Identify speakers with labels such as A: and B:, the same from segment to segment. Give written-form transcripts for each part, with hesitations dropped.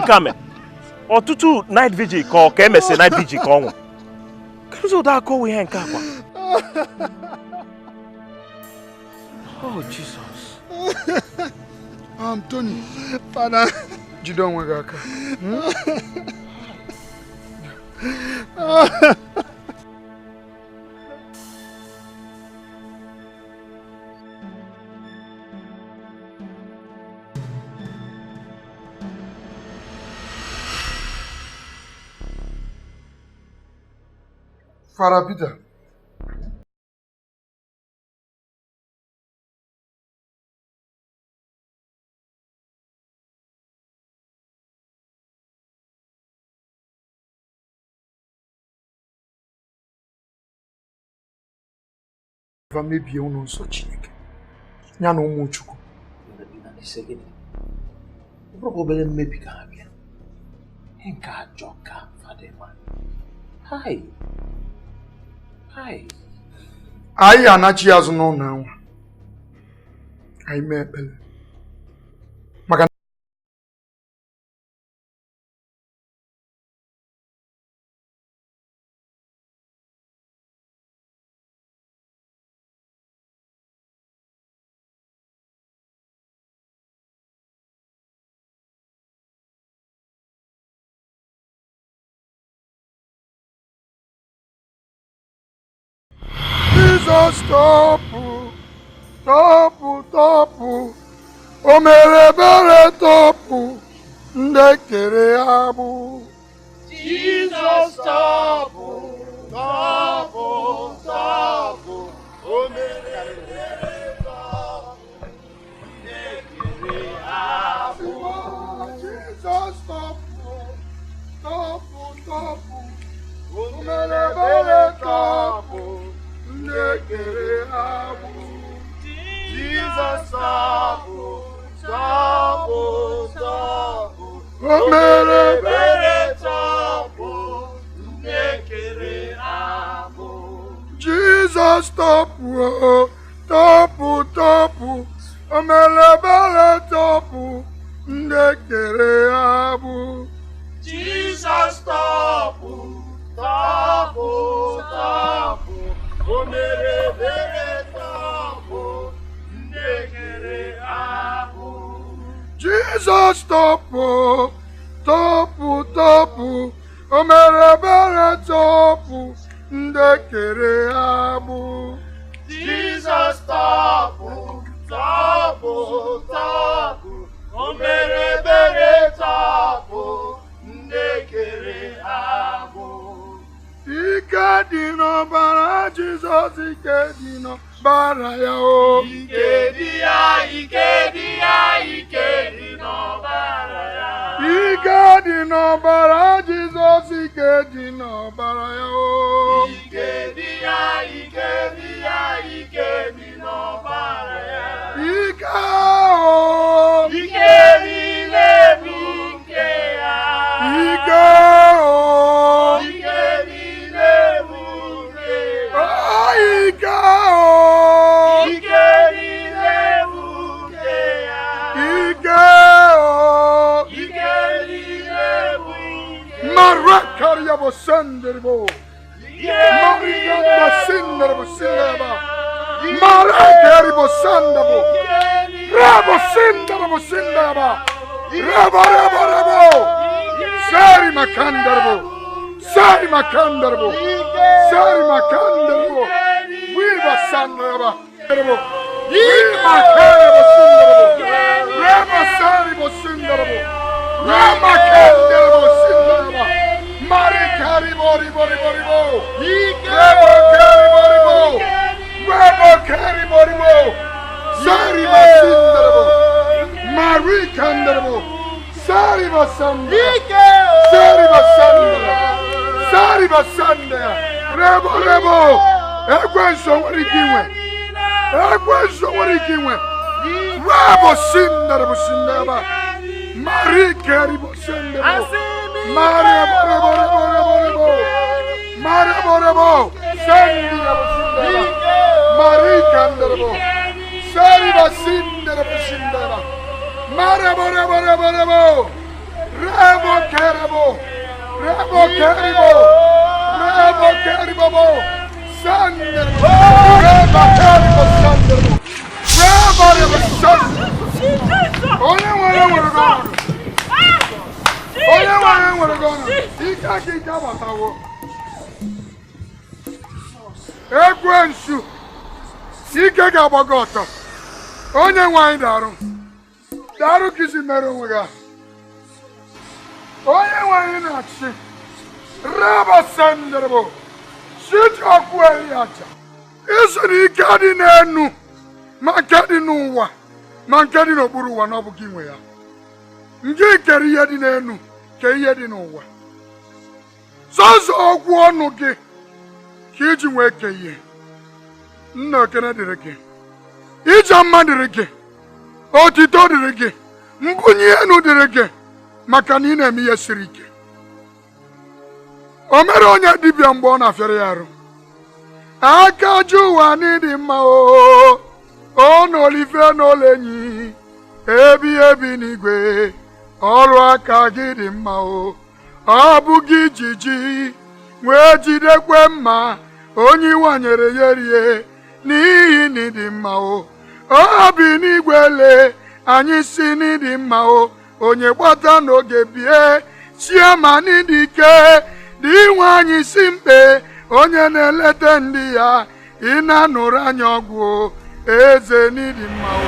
A: nke a mee? Ọtụtụ night vigil ka ọ ka emesịrị night vigil ka ọ nwụ. Kedụzi ụdị akọ ihe nke akwa? Oh, Jesus.
B: Tony, Father, jide onwe gị aka. Father Peter. Mebie ụlọ nsọ Chineke ya na ụmụ Chukwu.
A: Ọ bụrụ obere mmebi ka ha bịa nke ajọ ka Fadema. Hai. Hai.
B: Anyị anachi azụ n'ụlọ anwa. Anyị mee ekpere. Maka Jesus, tọpụ, tọpụ, tọpụ, o mere ebere tọpụ, ndị kere agbụ.
C: Jesus, tọpụ, tọpụ, tọpụ, o mere ebere tọpụ, ndị kere agbụ.
B: Jesus, tọpụ, tọpụ, tọpụ, o mere ebere tọpụ.
C: Jesus, tọpụ, tọpụ, tọpụ,
B: o mere
C: ebere tọpụ, ndị kere agbụ.
B: Jesus, tọpụ, tọpụ, tọpụ, o mere ebere tọpụ, ndị kere agbụ.
C: Jesus, tọpụ, tọpụ, tọpụ, o mere ebere tọpụ, ndị kere agbụ.
B: Jesus, tọpụ, tọpụ, tọpụ, o mere ebere tọpụ, ndị kere agbụ.
C: Jesus, tọpụ, tọpụ, tọpụ, o mere ebere tọpụ, ndị kere agbụ.
B: Ike dị n'ọbara Jizọs, ike dị n'ọbara ya o.
C: Ike dị ya, ike dị ya, ike dị n'ọbara ya.
B: Ike dị n'ọbara Jizọs, ike dị n'ọbara ya o.
C: Ike dị ya, ike dị ya, ike dị n'ọbara ya.
B: Ike o.
C: Ike niile bụ nke ya.
B: Ike o.
C: Ike niile bụ nke ya.
B: Ike o.
C: Ike niile bụ nke ya.
B: Ike o.
C: Ike niile bụ nke ya.
B: Marakariabo senderbo. Mariganda senderbo senderba. Marakaribo sandabo. Rabo senderbo senderba. Rabo rabo rabo. Sari makanderbo. Sari makanderbo. Sari makanderbo. Wiba sanderba. Rabo. Wiba karabo senderbo. Rabo saribo senderbo. Rama kanderbo senderba. Mari karibo ribo ribo ribo. Rabo karibo ribo. Rabo karibo ribo. Sari masinderbo. Mari kanderbo. Sari masandera. Sari masandera. Sari masandera. Rabo rabo. Ekwensu nwere ike inwe. Ekwensu nwere ike inwe. Rabo sinderbo sinderba. Mari karibo sinderbo. Mari rabo rabo rabo rabo. Mari rabo rabo. Senderbo sinderba. Mari kanderbo. Sari masinderbo sinderba. Mari rabo rabo rabo rabo. Rebo kerebo. Rebo keribo. Rebo keribo. Sanderbo. Reba keribo sanderbo. Reba rebo sanderbo. Onye nwere nwere gị ọnọdụ. Onye nwere nwere gị ọnọdụ. Ike aka ike agbatawo. Ekwensu. Ike ga-agba gị ọtọ. Onye nwe anyị darụ. Darụ ka isi mere onwe gị. Onye nwe anyị na-achị. Reba sanderbo. Siti ọkụ eri aja. Isi na ike dị n'enu ma nke dị n'ụwa ma nke dị n'okpuru ụwa na ọ bụ gị nwe ya. Nke kere ihe dị n'enu ke ihe dị n'ụwa. Sọsọ okwu ọnụ gị ka iji nwee ke ihe. Nna okene dịrị gị. Ịja mma dịrị gị. Otito dịrị gị. Mbunye enu dịrị gị maka na ị na-eme ihe siri ike. O mere onye dibịa mgbe ọ na-afịara ya arụ. Aka ju ụwa n'ịdị mma o. O n'olife n'olenyi. Ebi ebi n'igwe. Ọrụ aka gị dị mma o. Ọ bụ gị jiji wee jidekwe mma onye iwanyere ya rie n'ihi na ịdị mma o. Ọ bi n'igwe lee anyị si n'ịdị mma o. Onye gbata n'oge bie chiama n'ịdị ike dị inwe anyị si mkpe onye na-eleta ndị ya ị na-anụrụ anya ọgwụ o. Eze n'ịdị mma o.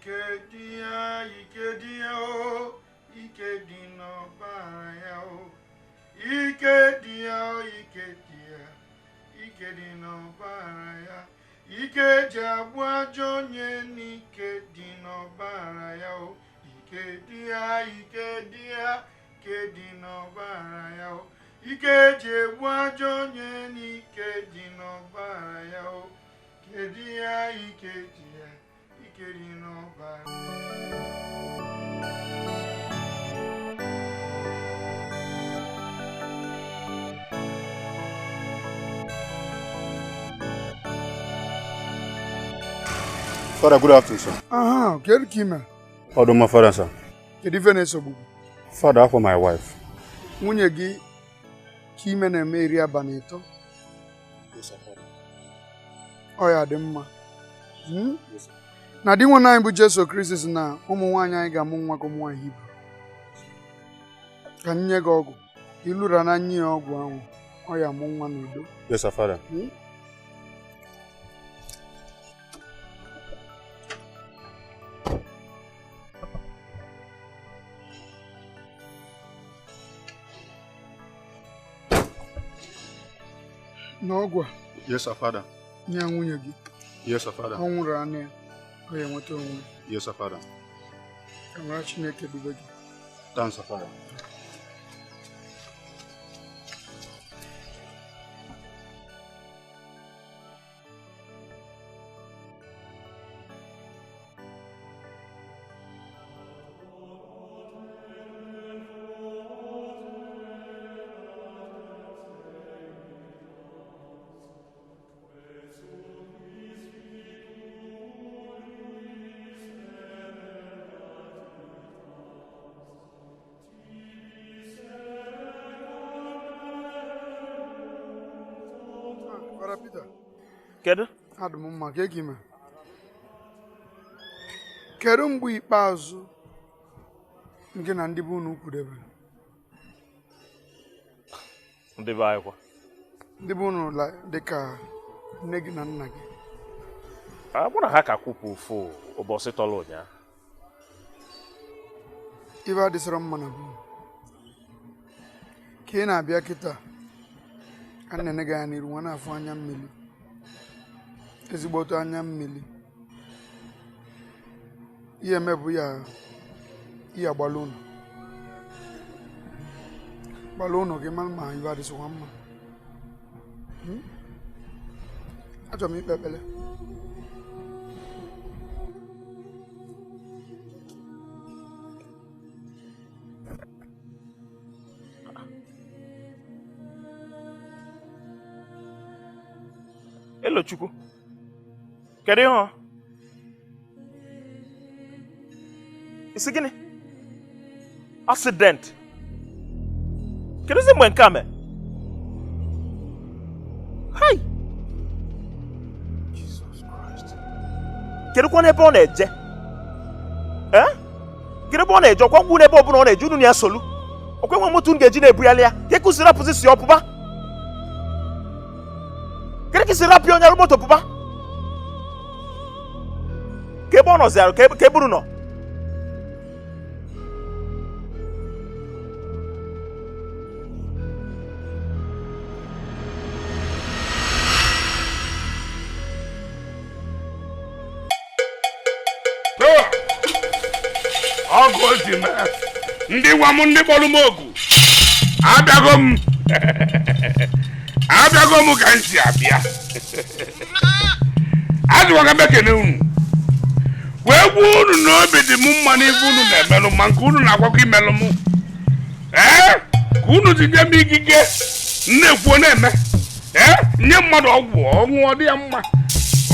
B: Ike dị ya, ike dị ya o, ike dị n'ọbara ya o. Ike dị ya o, ike dị ya, ike dị n'ọbara ya. Ike ji agbụ ajọ onye n'ike dị n'ọbara ya o. Ike dị ya, ike dị ya, ike dị n'ọbara ya o. Ike ji egbu ajọ onye n'ike dị n'ọbara ya o. Ike dị ya, ike dị ya, ike dị n'ọbara.
D: Father, good afternoon, sir.
B: Aha, kedu ka ime?
D: Pardon my father, sir.
B: Kedu ife na-esogbu gị?
D: Father, for my wife.
B: Nwunye gị ka ime na-eme 23.
D: Yes, sir, Father.
B: Ọ ya dị mma.
D: Yes, sir.
B: Na di nwanne anyị bụ Jesu Kristi sị na ụmụ nwaanyị anyị ga-amụ nwa ka ụmụ nwaanyị Hibru. Ka nye gị ọgwụ. Ilura na nye ya ọgwụ ahụ, ọ ya amụ nwa n'udo.
D: Yes, sir, Father.
B: Na ọgwụ a.
D: Yes, sir, Father.
B: Nye nwunye gị.
D: Yes, sir, Father.
B: Ọ nwụrụ anụ ya, ọ ya enweta onwe.
D: Yes, sir, Father.
B: Ka mara Chineke dube gị.
D: Thanks, sir, Father.
B: Peter.
A: Kedu?
B: Adị m mma, ka ime. Kedu mgbe ikpeazụ nke na ndị be unu kwudebere?
A: Ndị be anyị kwa.
B: Ndị be unu dịka nne gị na nna gị.
A: A bụrụ na ha ka kwupụ ofu ụbọchị tọrọ ụnyaahụ.
B: Ibe adịsịrọ mma na be unu. Ka ị na-abịa kịta, a na-ene gị anya n'iru nwa na-afụ anya mmiri. Ezigbote anya mmiri. Ihe emebụ ya ihe agbala unu. Gbala unu gị mara ma ibe adịsịkwa mma. Achọrọ m ikpe ekpere.
A: Elochukwu, kedu ihe ọ? Isi gịnị? Accident. Kedụzi mgbe nke a mee? Hai! Jesus Christ. Kedụkwa n'ebe ọ na-eje? Eh? Kedụ ebe ọ na-eje? Ọkwa ngwu n'ebe ọbụla ọ na-eje unu na ya solu. Ọkwa enwe moto unu ga-eji na-ebugharị ya. Ka ekụziri apụzi si ọpụba. Kedu ka isi rapịa onye arụ moto pụba? Ka ebe ọ nọzi arụ, ka eburu nọ.
E: Ọgụ ozi mee. Ndị nwa m ndị kpọrọ m ogu. Abịago m. Abịago m ka m si abịa. Azụwaga m ekene unu. Wee gwa unu na obi dị m mma n'ife unu na-emelụ ma nke unu na-agwakọ imelụ m. Ee, ka unu ji nye m ikike na-ekwuo na-eme. Ee, nye mmadụ ọgwụ ọṅụ ọ dị ya mma.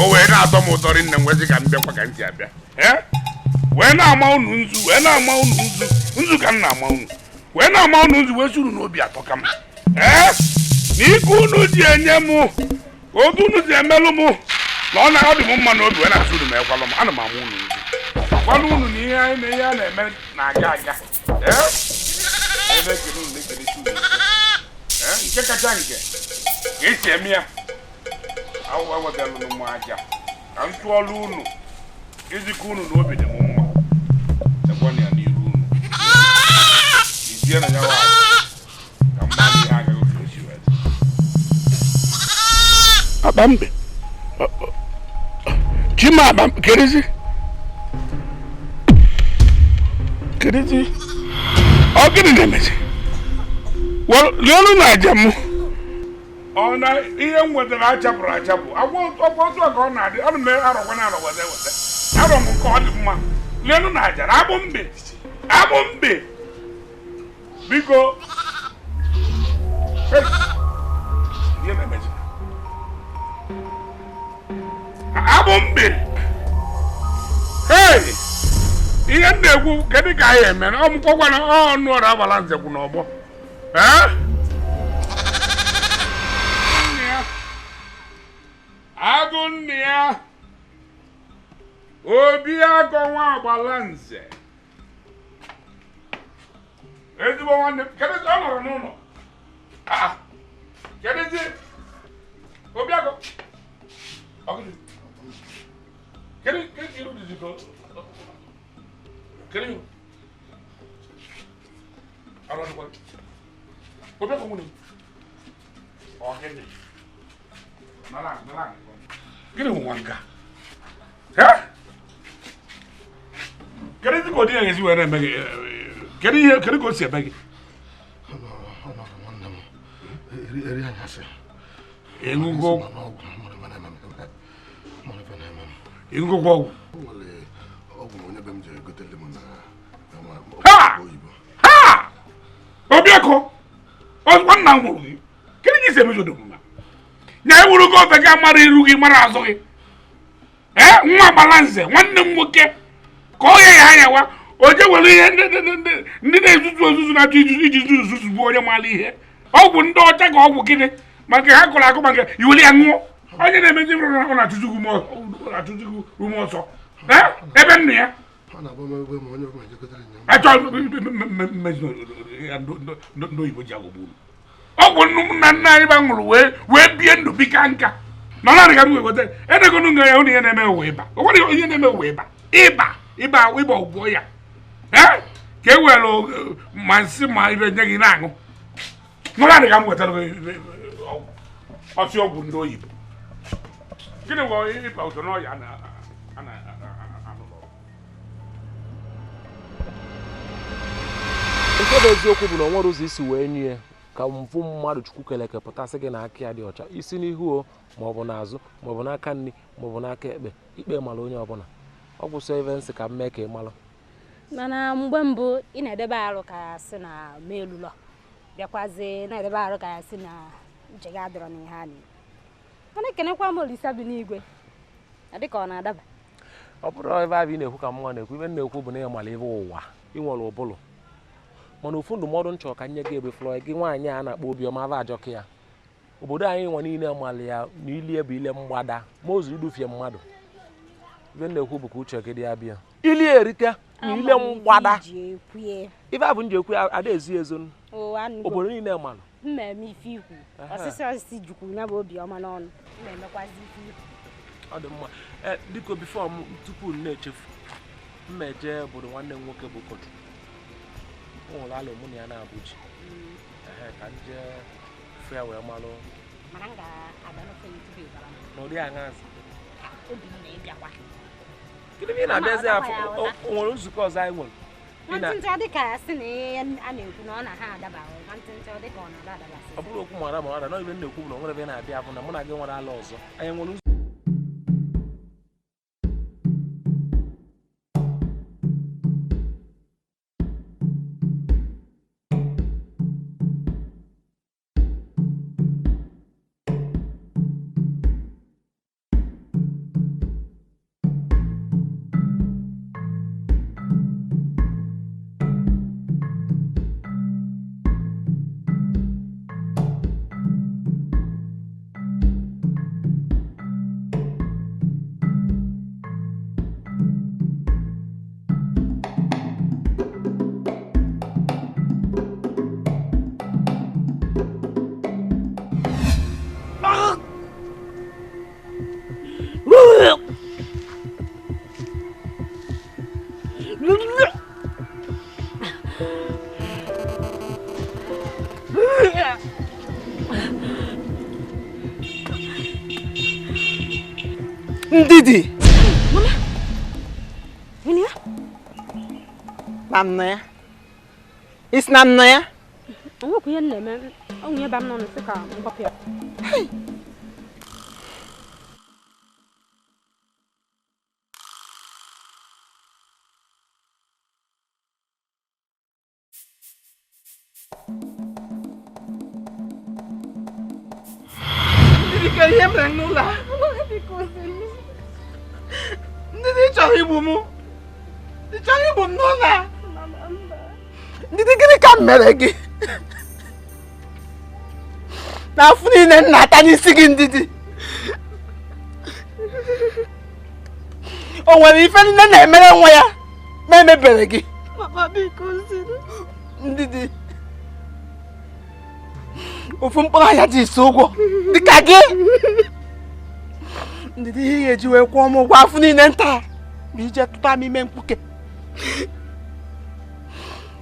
E: O wee na-atọ m ụtọ rinne m wezi ka m bịakwa ka m si abịa. Ee, wee na-ama unu nzu, wee na-ama unu nzu, nzu ka m na-ama unu. Wee na-ama unu nzu wee si unu n'obi atọ ka m. Ee, na ike unu ji enye m, otu unu ji emelụ m, na ọ na-adị m mma n'obi wee na-asị unu ma ekwalụ m, ana m ama unu nzu. Gwanụ unu na ihe anyị na ihe a na-eme na-aga aga. Ee, ebe ekele unu na-ekelesi unu ike. Ee, nke kacha nke ka esi eme ya. Awụ ewegalụnụ m aja ka m tụọlụ unu. Izikọ unu na obi dị m mma. Ekwana ya n'iru unu. Izie na ya wa ka mmadụ ihe agaghị ka o si wee dị. Akpa mbe. Chima akpa kerizi. Kerizi. Ọ gịnị na-emezi? Lụọlụ na aja m. Ọ na ihe m nwetara achapụrụ achapụ. Agwọ otu a ka ọ na-adị. Ọ na arọkwa na arọ weta weta. Arọ m nke ọ dị mma. Lụọlụ na aja na agbụ mbe. Agbụ mbe. Biko. Ihe na-emezi. Agbụ mbe. Hey! Ihe m na-ekwu kedu ka anyị eme na ọmụkwọkwa na ọnụ ọrụ agbala nze kwụ n'ọgbọ. Eh? Agụ nne ya. Obi akọ nwa agbala nze. Ezigbo nwanne m, kedu ọ nọrọ n'ụlọ? Ah, kedụzi? Obi akọ. Kedu iru dịzi ka kedu arụ ọdịkwa? Obi akọ nwunye m. Ọ gịnị? Nara, nara. Gịnị bụ nwa nka? Kedu ka ọ dị ya ga-esi wee na-eme gị? Kedu ihe kedu ka o si eme gị? Ịṅụgo ọgwụ? Ha! Ha! Obiakọ! Nwanna m gwụrụ gị. Kedu ka isi emejo omume? Na ewuru gị ofe gị amara iru gị mara azụ gị. Ee, nwa agbala nze nwanne m nwoke ka ọ ya anya wa o je were ihe ndị na-ezuzu ozuzu na-achọ iji zuzu bụ onye maara ihe. Ọgwụ ndị ọcha ka ọgwụ gịnị maka ha kụrụ akụ maka iwere ya ṅụọ. Onye na-emezi ọ na-achụzi gị ume ọsọ. Ebe nna ya achọ mmezi ndị oyibo ji agwụgbu unu. Ọgwụ nna nna anyị ba ṅụrụ wee bie ndụ bika nka. Na ọ ka m weta edegonu nga ya ihe na-eme ụwa ịba. O nwere ihe na-eme ụwa ịba. Ịba ịba ịba ọgwụ ya. Ka e were ma nsị ma ibe nye gị na-aṅụ. Nọrọ ka m wetara ọsị ọgwụ ndị oyibo. Gịnị bụ ịba ụtọ n'ọya na
F: nke bụ eziokwu bụ na o nwere ụzọ isi wee nye ya ka mfu mmadụ Chukwu keleke pụtasị gị na aka ya dị ọcha isi n'ihu o maọbụ n'azụ maọbụ n'aka nri maọbụ n'aka ekpe ikpe mara onye ọbụla. Ọ gwụsị ebe nsị ka m mee ka ị malụ.
G: Mana mgbe mbụ ị na-edebe arụ ka ya sị na m elulọ bịakwazi na-edebe arụ ka ya sị na uche gị adịrọ n'ihe a na-ekwu. Mana ekenekwa m Olisa bi n'igwe na dịka ọ na-adaba.
F: Ọ bụrụ ebe abụ ị na-ekwu ka mma na-ekwu ibe na-ekwu bụ na ị mara ebe ụwa ị nwere ụbụlụ. Mana ofu ndụmọdụ nchọ ka nye gị ebe fụlọ gị nwaanyị a na-akpọ Obiọma ava ajọka ya. Obodo anyị nwa niile mara ya na ilie bụ ile mgbada ma ozu idufie mmadụ. Ibe na-ekwu bụ ka uche gị dị ya bịa. Ilie erika na ile mgbada. Ife abụ nji ekwu ada ezu ezo. Obodo niile mara.
G: Mmemme ife ikwu. Ọsịsị ọsịsị jukwuru ya bụ Obiọma n'ọnụ. Mmemmekwazi ife ikwu.
F: Ọ dị mma. Biko bifo m tupu m na-echefu mmeje obodo nwanne m nwoke bụ ụkọchukwu. O nwere alụ mụ na ya na-abụ ji. Ka nje fe wee malụ.
G: Mana m ga-aga n'ofe gị tupu ị gara m.
F: N'ụdị aṅazi.
G: Obi m na-ịbịakwa.
F: Kedu ebe ị na-abịazi afọ? O nwere nzukọ ọzọ anyị nwere?
G: Nwantịntị ọ dị ka ya sị na ihe a na-ekwu na ọ na ha adaba. Nwantịntị ọ dị ka ọ na-ada adaba.
F: Ọ bụrụ okwu mara ma ọ da na ibe m na-ekwu bụ na o nwere ebe ị na-abịa bụ na mụ na gị nwere ala ọzọ. Anyị nwere
H: Ndidi.
G: Mama. Gịnị ya?
H: Na m nọ ya. Isi na m nọ ya?
G: O nwekwa ihe m na-eme. Ọ nwunye ba m nọ nsị ka m gwapụ ya.
H: Ndidi, kedu ihe mere n'ụlọ a? Ndidi, ị chọrọ igbu m? Ị chọrọ igbu m n'ụlọ a? Ndidi, gịnị ka m mere gị? N'afọ niile m na-ata n'isi gị, Ndidi. O nwere ife nne na-emere nwa ya ma emebere gị?
G: Mama, biko ziri.
H: Ndidi, ofu mkpụrụ ahịa ji isi ụgwọ dịka gị. Ndidi, ihe ị ga-eji wee kwụọ m ụgwọ afọ niile nta bụ ije tụta m ime mkpuke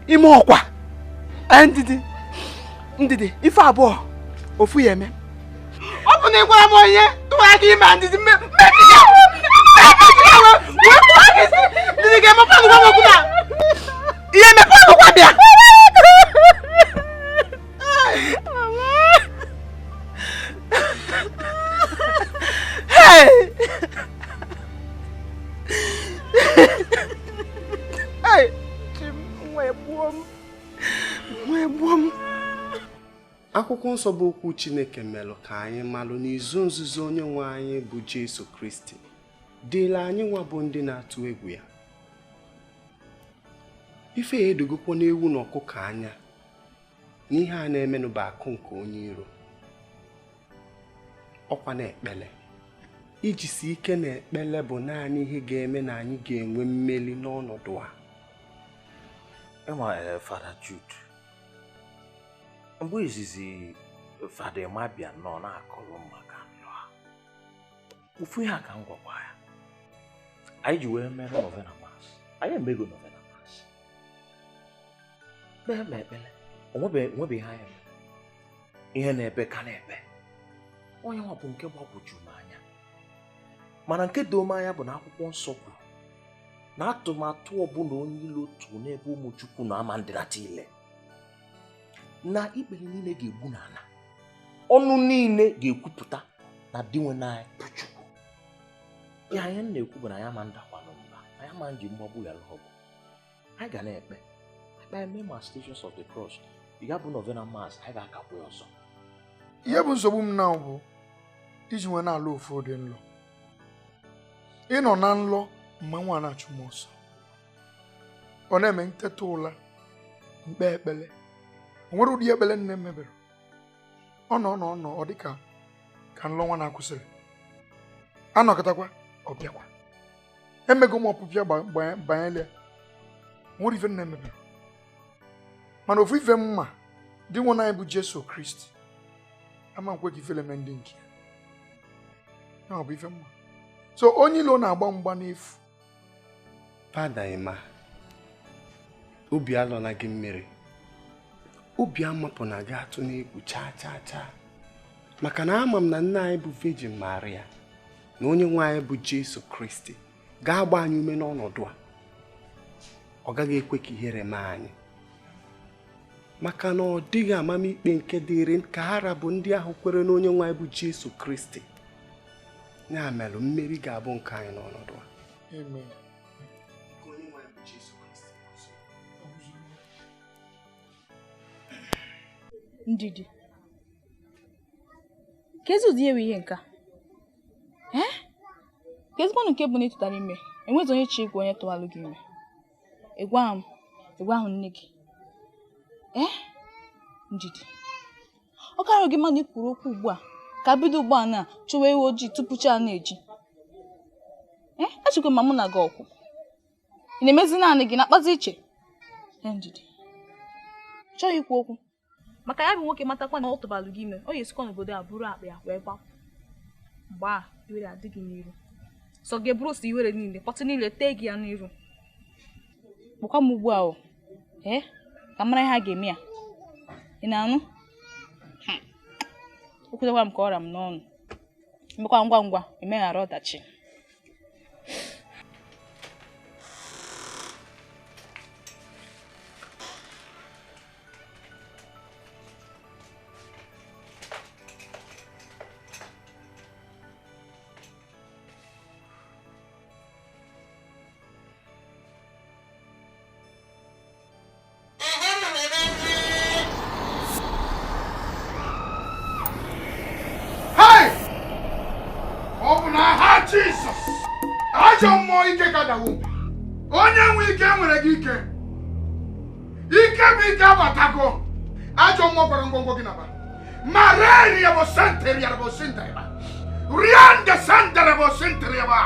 H: ime ọkwa. Ndidi, Ndidi, ife abụọ ofu ya eme. Ọ bụ na ị gwara m onye tụwara gị ime, Ndidi, Ndidi ga-emepe ọnụ gwa m okwu na ihe emepe ọnụ gwa bịa. Hey! Hey! Chim, nwa egbuo m. Nwa egbuo m.
I: Akwụkwọ nsọ bụ okwu Chineke melụ ka anyị malụ n'izu nzuzo onye nwe anyị bụ Jesu Kristi dịla anyị nwa bụ ndị na-atụ egwu ya. Ife ya edogokwa n'ewu na ọkụkọ anya n'ihe a na-emenụ bụ akụ nke onye iro. Ọkwa na ekpele ijisi ike na ekpele bụ naanị ihe ga-eme na anyị ga-enwe mmeli n'ọnọdụ a.
A: Ịma Fada Jude, mgbe izizi Fada Emma bịa nọ na-akọrọ m maka nlọ a, ofu ihe a ka m gwakwa ya. Anyị ji wee mere novena mass. Anyị emego novena mass. Kpee ma ekpele, onwebe ihe anyị mere. Ihe na-ebe ka na-ebe. Onye nwa bụ nke gbagwoju m anya. Mana nke doo m anya bụ na akwụkwọ nsọ kwuru na atụmatụ ọbụla onye ilo tụrụ n'ebe ụmụ Chukwu na ama ndịnata ile, na ikpere niile ga-egbu n'ala, ọnụ niile ga-ekwupụta na dinwe anyị bụ Chukwu. Ihe anyị na-ekwu bụ na anyị ama ndakwanụ mba, anyị ama nji mgbagbu ghara ọgụ. Anyị ga na-ekpe ekpe eme ma Stations of the Cross, ya bụ novena mass, anyị ga-akakwa ya ọzọ.
B: Ihe bụ nsogbu m na bụ iji nwee na-alụ ofu ụdị nlọ. Ịnọ na nlọ mgbe nwa na-achụ m ọsọ, ọ na-eme nteta ụla mkpe ekpele. O nwere ụdị ekpele nne m mebere. Ọ nọ nọ nọ ọ dị ka nlọ nwa na-akwụsịrị. Anọkọtakwa ọ bịakwa. Emego m ọpụpịa banyere ya. O nwere ife nne m mebere. Mana ofu ife mma dị nwe anyị bụ Jesu Kristi ama nkwe ka ifele mee ndị nke ya. Ọ bụ ife mma. So onye ilo na-agba mgba n'efu.
I: Fada Emma, obi alọla gị mmiri. Obi amapụ na gị atụ n'egwu chaa chaa chaa. Maka na ama m na nna anyị bụ Virgin Maria na onye nwe anyị bụ Jesu Kristi ga-agba anyị ume n'ọnọdụ a. Ọ gaghị ekwe ka ihere mee anyị. Maka na ọ dịghị amamikpe nke dịrị ka ha bụ ndị ahụ kwere n'onye nwe anyị bụ Jesu Kristi. Ya mere mmeri ga-abụ nke anyị n'ọnọdụ a.
B: Amen.
J: Ndidi, kezi ụdị ewe ihe nke a? Kezikwanụ nke bụ na ịtụtara ime, enwezi onye chi igwe onye tụwalụ gị ime. Ịgwa m, ịgwa ahụ nne gị. Ndidi, ọ karịrị gị mmadụ ikwuru okwu ugbu a ka bido ugbu a na chụwa ewu ojii tupu chi a na-eji. Echekwa ma mụ na gị ọkwụ. Ị na-emezi naanị gị na-akpazi iche. Ndidi, chọghị ikwu okwu. Maka ya bụ nwoke matakwa na ọ tụbalụ gị ime, ọ ga-esikwa n'obodo a buru akpa ya wee gbapụ. Mgbe a iwere adị gị n'iru. Sọ gị bụrụ sọ iwere niile, pọtụ niile tee gị ya n'iru. Kpọkwa m ugbu a o. Ka mara ihe a ga-eme ya. Ị na-anụ? Okwutekwa m ka ọra m n'ọnụ. Emekwa ngwa ngwa emeghara ọdachi.
B: Jizọs, ajọ mmụọ ike gadawo. Onye nwe ike nwere gị ike. Ike bụ ike abatago. Ajọ mmụọ gwara ngwongwo gị naba. Mareri ya bụ sentere ya bụ sentere ba. Riande sandere bụ sentere ya ba.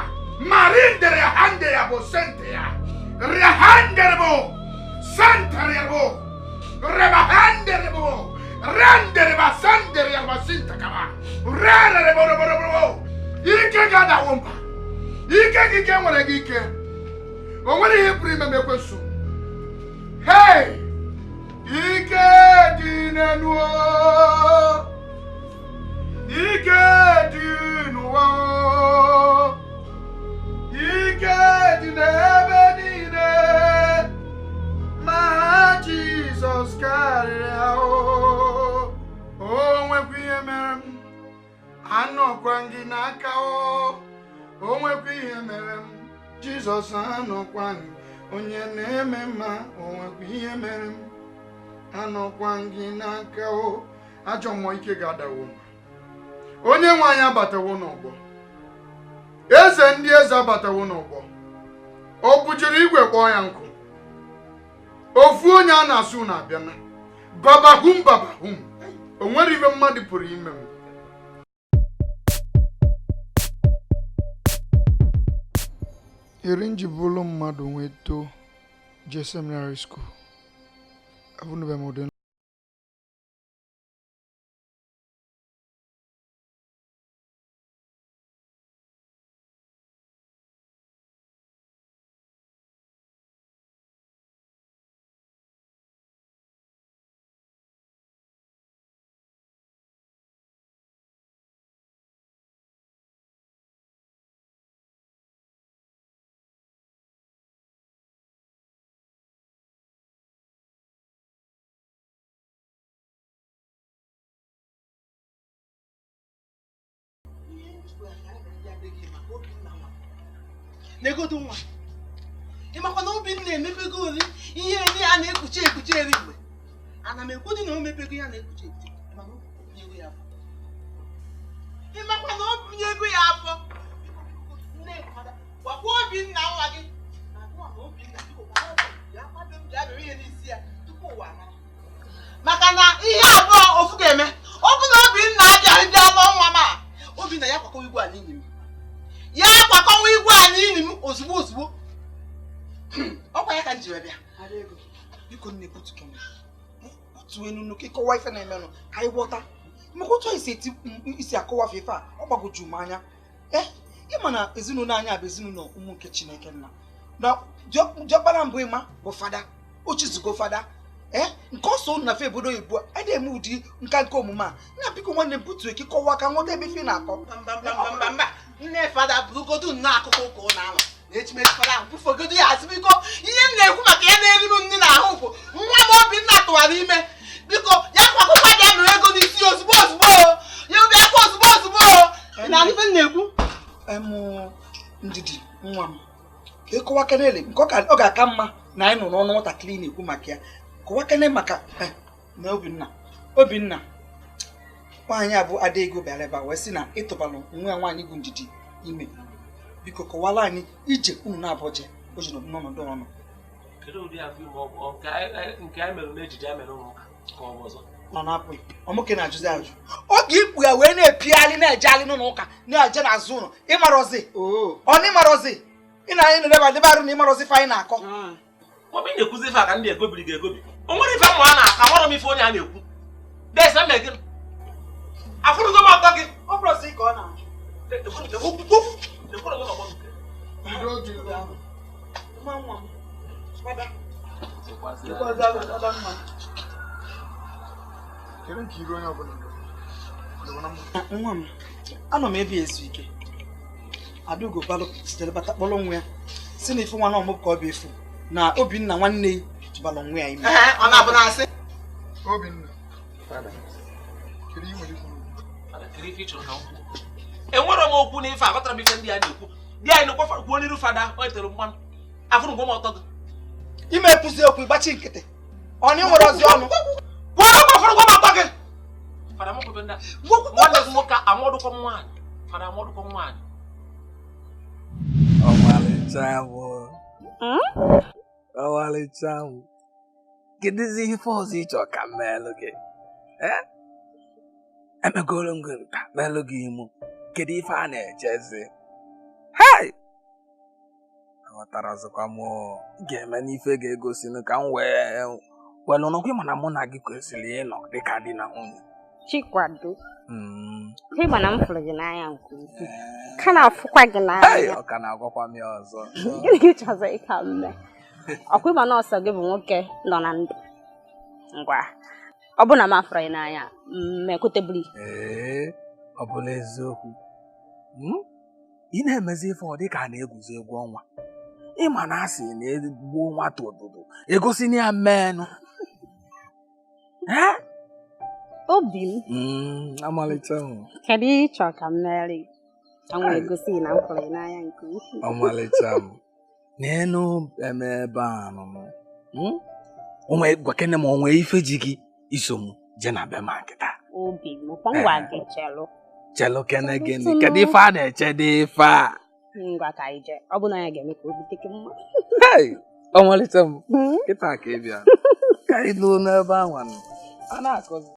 B: Marindere ya hande ya bụ sentere ya. Rihandere bụ sentere ya bụ. Rebahandere bụ. Rendere ba sandere ya bụ sentere ba. Rere bụ bụ bụ. Ike gadawo mba. Ike gị ike nwere gị ike. O nwere ihe pụrụ ime m ekwensu. Hey! Ike dị n'elu o. Ike dị n'ụwa o. Ike dị n'ebe niile. Ma Jizọs karịrị ha o. O nwekwa ihe mere m. Anọkwa gị n'aka o. O nwekwa ihe mere m. Jizọs anọkwa onye na-eme mma. O nwekwa ihe mere m. Anọkwa gị n'aka o. Ajọ mmụọ ike ga-adawo. Onye nwe anyị abatawo n'ọgbọ. Eze ndị eze abatawo n'ọgbọ. O bujiri igwe kpọọ ya nkụ. Ofu onye a na-asụ na-abịana. Babahum babahum. O nwere ibe mmadụ pụrụ ime m. Eri nji bụrụ mmadụ nwee too jee seminary school. Afụnụbeghị m ụdị
H: Negodu nwa ịmakwa na Obinna emepego ori ihe ndị a na-ekpuchi ekpuchi eri mgbe ana m ekwu dị na o mepego ya na-ekpuchi ekpuchi ịmakwa na obinye ego ya afọ nne gwakwa Obinna nwa gị na gwa na Obinna biko ya kwado m bịa mere ihe n'isi ya tupu ụwa mara maka na ihe abụọ ofu ga-eme ọ bụ na Obinna abịaghị bịa lụọ nwa ma Obinna ya kwakọwa igwe a n'inyi m ya kwakọwa igwe a n'inyi m ozugbo ozugbo ọkwa ya ka m jiri bịa biko nne butu enu nnukwu ịkọwa ife na-emenụ ka anyị ghọta maka otu anyị si eti isi akọwa ife a ọ gbagwoju m anya ịma na ezinụlọ anyị a bụ ezinụlọ ụmụ nke Chineke nna na diọkpara mbụ ịma bụ fada ochizugo fada nke ọsọ unu na fe obodo oyibo a na-eme ụdị nka nke omume a na biko nwanne m butu eke kọwa ka nghọta ebe ife na-akọ mba nne fada bụrụgodu nnọọ akụkọ ụka ụlọ ahụ na echimechi fada ahụ bụfogodu ya azụ biko ihe m na-ekwu maka ya na-eri m nri n'ahụ bụ nwa m Obinna tụwara ime biko ya kwakọkwa bịa mere ego n'isi ozugbo ozugbo ya bịa kwa ozugbo ozugbo na ife m na-ekwu ndidi nwa m ka ịkọwa kenele nke ọ ga-aka mma na anyị nọ n'ọnụ nwatakịrị na-ekwu maka ya kọwakene maka na Obinna nwaanyị a bụ Adaego bịara ebe a wee sị na ịtụbalụ nwa ya nwaanyị bụ Ndidi ime biko kọwara anyị ije unu na-abọje o ji n'ọnọdụ ọnụ nọ na-apụ ọmụke na-ajụzi ajụ oge ikpu ya wee na-epigharị na-ejegharị n'ụlọ ụka na-eje n'azụ ụlọ ịmarọzi ọ na ịmarọzi ị na anyị na-edeba debe arụ na ịmarọzi ife anyị na-akọ
F: ọ bụ ị na-ekwuzi ife a ka ndị egobiri ga-egobi o nwere ife mmụ a na-aka nwere m ife onye a na-ekwu desa mee gị afụrụgo m ọtọ gị
H: ọ bụrụzi ka ọ na-ajụ nwa m anọ m ebe ezu ike Adaugo balụ sitere bata kpọrọ nwa ya si na ife nwa na ọmụ ka ọ bụ efu na Obinna nwanne tụbara onwe ya ime
K: ọ na-abụ na asị
B: Obinna
F: enwere m okwu n'ife aghọtara m ife ndị a na-ekwu di anyị nụkwa kwuo n'iru fada o tere mmanụ afụrụ ngwa m ọtọ gị
H: ime ekwuzi okwu ịgbachi nkịtị ọ na nwere ozi ọnụ
F: kwuo okwu afụrụ ngwa m ọtọ gị fada m kwebe ndị a nwanne gị nwoke amọdụkọ m nwaanyị fada amọdụkọ m nwaanyị
K: Ọmalịcha m. Ọmalịcha m. Kedụzi ife ọzọ ị chọrọ ka m meelụ gị? Emegoro m gị nta meelụ gị imụ. Kedu ife a na-echezi? Hei! Aghọtarazịkwa m ga-eme n'ife ga-egosinụ ka m wee welụ nọkwa mana mụ na gị kwesịrị ịnọ dịka di na nwunye.
G: Chikwado. Ịma na m fụrụ gị n'anya nke ukwuu. Ka na-afụkwa gị n'anya.
K: Ọ ka na-agwakwa m ya ọzọ.
G: Gịnị ka ị chọzọ ịka m mee? Ọkwa ịma na ọsọ gị bụ nwoke nọ na ndụ. Ngwa, ọ bụ na m afụrụ gị n'anya, mmekwutebiri.
K: Ee, ọ bụla eziokwu. Ị na-emezi ife ọ dị ka a na-egwuzi egwu ọnwa. Ịma na asị na-egbuo nwata obodo, egosi na ya mmenụ.
G: Obi m.
K: Amalite m.
G: Kedu ihe ị chọrọ ka m mere gị? Ka m wee gosi gị na m fụrụ gị n'anya nke ukwuu.
K: Ọmalịcha m. N'elu eme ebe a nọ m. Onwe gwakene m onwe ife ji gị iso m jee na be ma nkịta.
G: Obi m, kwa ngwa gị chelụ.
K: Chelụ kene gịnị? Kedu ife a na-eche dị ife a?
G: Ngwa ka anyị jee. Ọ bụ na ya ga-eme ka obi dị gị mma.
K: Hei! Ọmalịcha m. Kịta ka ị bịa. Ka anyị luo n'ebe ahụ nọ. A na-akọzi.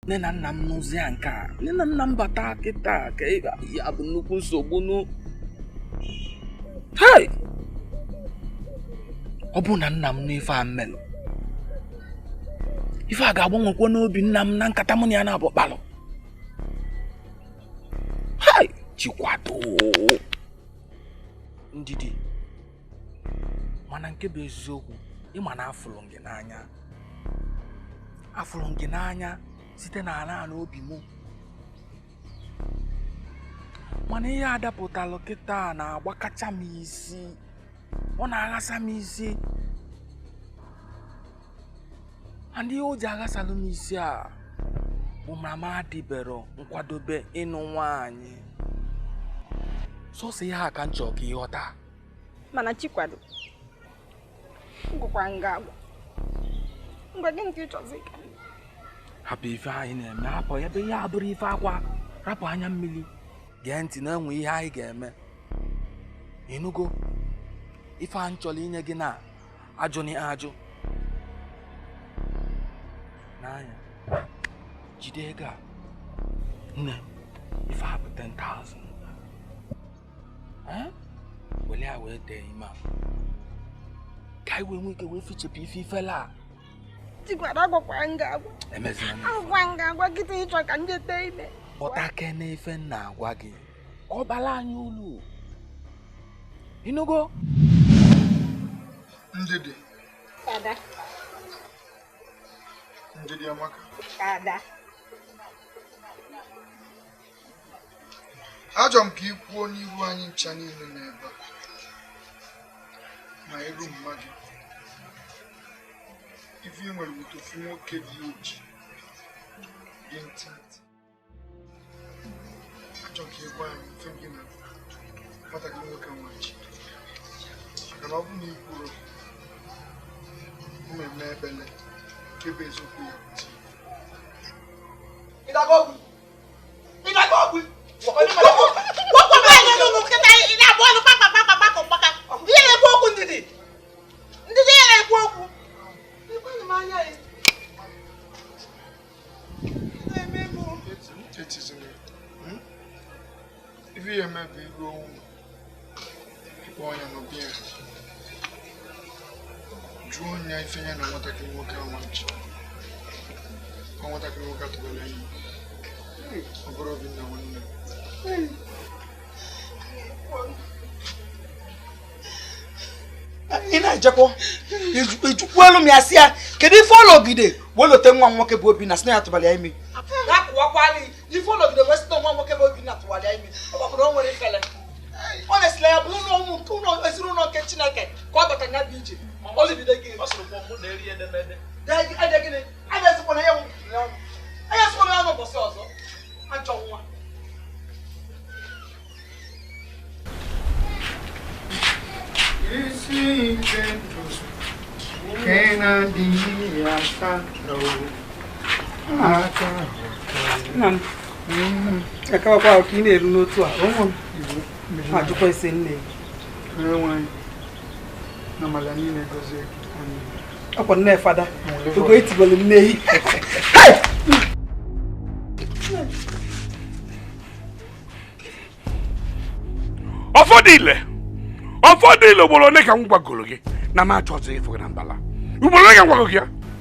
K: Nne na nna m nụzi ya nke a, nne na nna m bata kịta ka ya bụ nnukwu nsogbu nụ. Hei! Ọ bụ na nna m n'ife a mmelụ, ife a ga-agbanwekwa n'obi nna m na nkata mụ na ya na-abụ kpalụ. Hei! Chikwado! Ndidi. Mana nke bụ eziokwu, ịma na afụrụ m gị n'anya. Afụrụ m gị n'anya site n'ala ala obi m. Mana ihe adapụtalụ kịta na-agbakacha m isi. Ọ na-aghasa m isi. And ihe o ji aghasalụ m isi a bụ ma m adịbero nkwadobe ịnụ nwaanyị. Sọsọ ihe a ka m chọrọ ka ịghọta.
G: Mana Chikwado, ngwakwa nga agwa. Ngwa gịnị ka ị chọzi ka m?
K: Hapụ ife anyị na-eme, hapụ ebe ihe abụrụ ife akwa, rapụ anya mmiri. Gee ntị na enwe ihe anyị ga-eme. Ịnụgo? Ife anyị chọrọ inye gị na ajụ na ajụ. N'anya, jide ego a. Nne, ife a bụ 10,000. Were ya wee tee ime a. Ka anyị wee nwee ike wee fichepụ ife ifela a. Pụta n'ife m na-agwa gị ka ọ bara anyị ulu. Ịnụgo?
B: Ndidi.
G: Ada.
B: Ndidi amaka.
G: Ada.
B: Achọrọ m ka ị kwuo n'ihu anyị ncha niile n'ebe a ma iru mmadụ. Ife ị nwere bụ ofu nwoke dị oji dị ntị ntị. Achọrọ ka ị gwa anyị ife gị na nwatakịrị nwoke nwachi. Maka na ọ bụrụ na ị kwuru mmemme ebele nke bụ eziokwu ya pụta. Ife ya eme bụ iru ọnwụ ịkpọ ọnya n'obi ya jụọ ya ife ya na nwatakịrị nwoke ahụ nwachi. Ọ nwatakịrị nwoke atụbara enyi ọ bụrụ Obinna nwanne
H: ị na-ejekwa ejukwuelu m ya si ya kedu ife ọlọgide wee lote nwa m nwoke bụ Obinna sị na ya tụbara ya ime ya kụwakwala ife ọlọgide wee sị na nwa nwoke bụ Obinna tụwara ya ime ọ bụrụ o nwere ifele ọ na-esila ya bụ ụlọ ezinụlọ nke Chineke ka ọ bata ya bụ ije ọlụbido gị a na-esikwana ya n'ụbọchị ọzọ ajọ nwa.
B: Isi ike ndụ nke na-adịghị asatọ aka.
H: Nna m, akawakwa ka ị na-eru n'otu a, ụmụ m ajụkwa ese nne
B: gị. Na mala niile gọzie gị.
H: Ọkwa nne fada, ogo etibelu nne yi.
E: Ụfọdụ ile ugboro ole ka m gwagoro gị na m achọzi ịfụ gị na mbala. Ugboro ole ka m gwagoro gị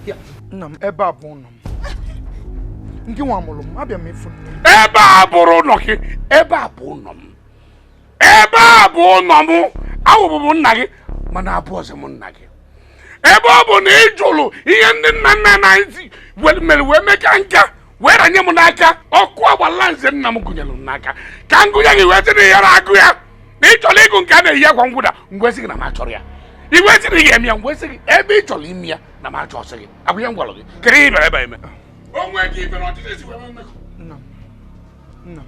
E: ya?
B: Nna m, ebe a bụ ụlọ m. Ndị nwa mụrụ m, abịa m ịfụ nne m.
E: Ebe a bụrụ ụlọ gị, ebe a bụ ụlọ m. Ebe a bụ ụlọ m, awụbụ m nna gị, mana abụọzi m nna gị. Ebe ọ bụ na ị jụrụ ihe ndị nna nna anyị mere wee mee ka nka wee ranye m n'aka ọkụ agbala nze nna m gụnyere m n'aka ka m gụnye gị wee sị na ị ghara agụ ya na ị chọrọ ịgụ nke a na-eyi akwa ngwụda ngwe sị gị na m achọrọ ya igwe sị na ị ga-eme ya ngwe sị gị ebe ị chọrọ ime ya na m achọ sị gị agwa ya m gwara gị kedu ihe ị bịara ebe a eme o nwee gị ibe na ọchịchị si wee mmekọ.
B: Nna m,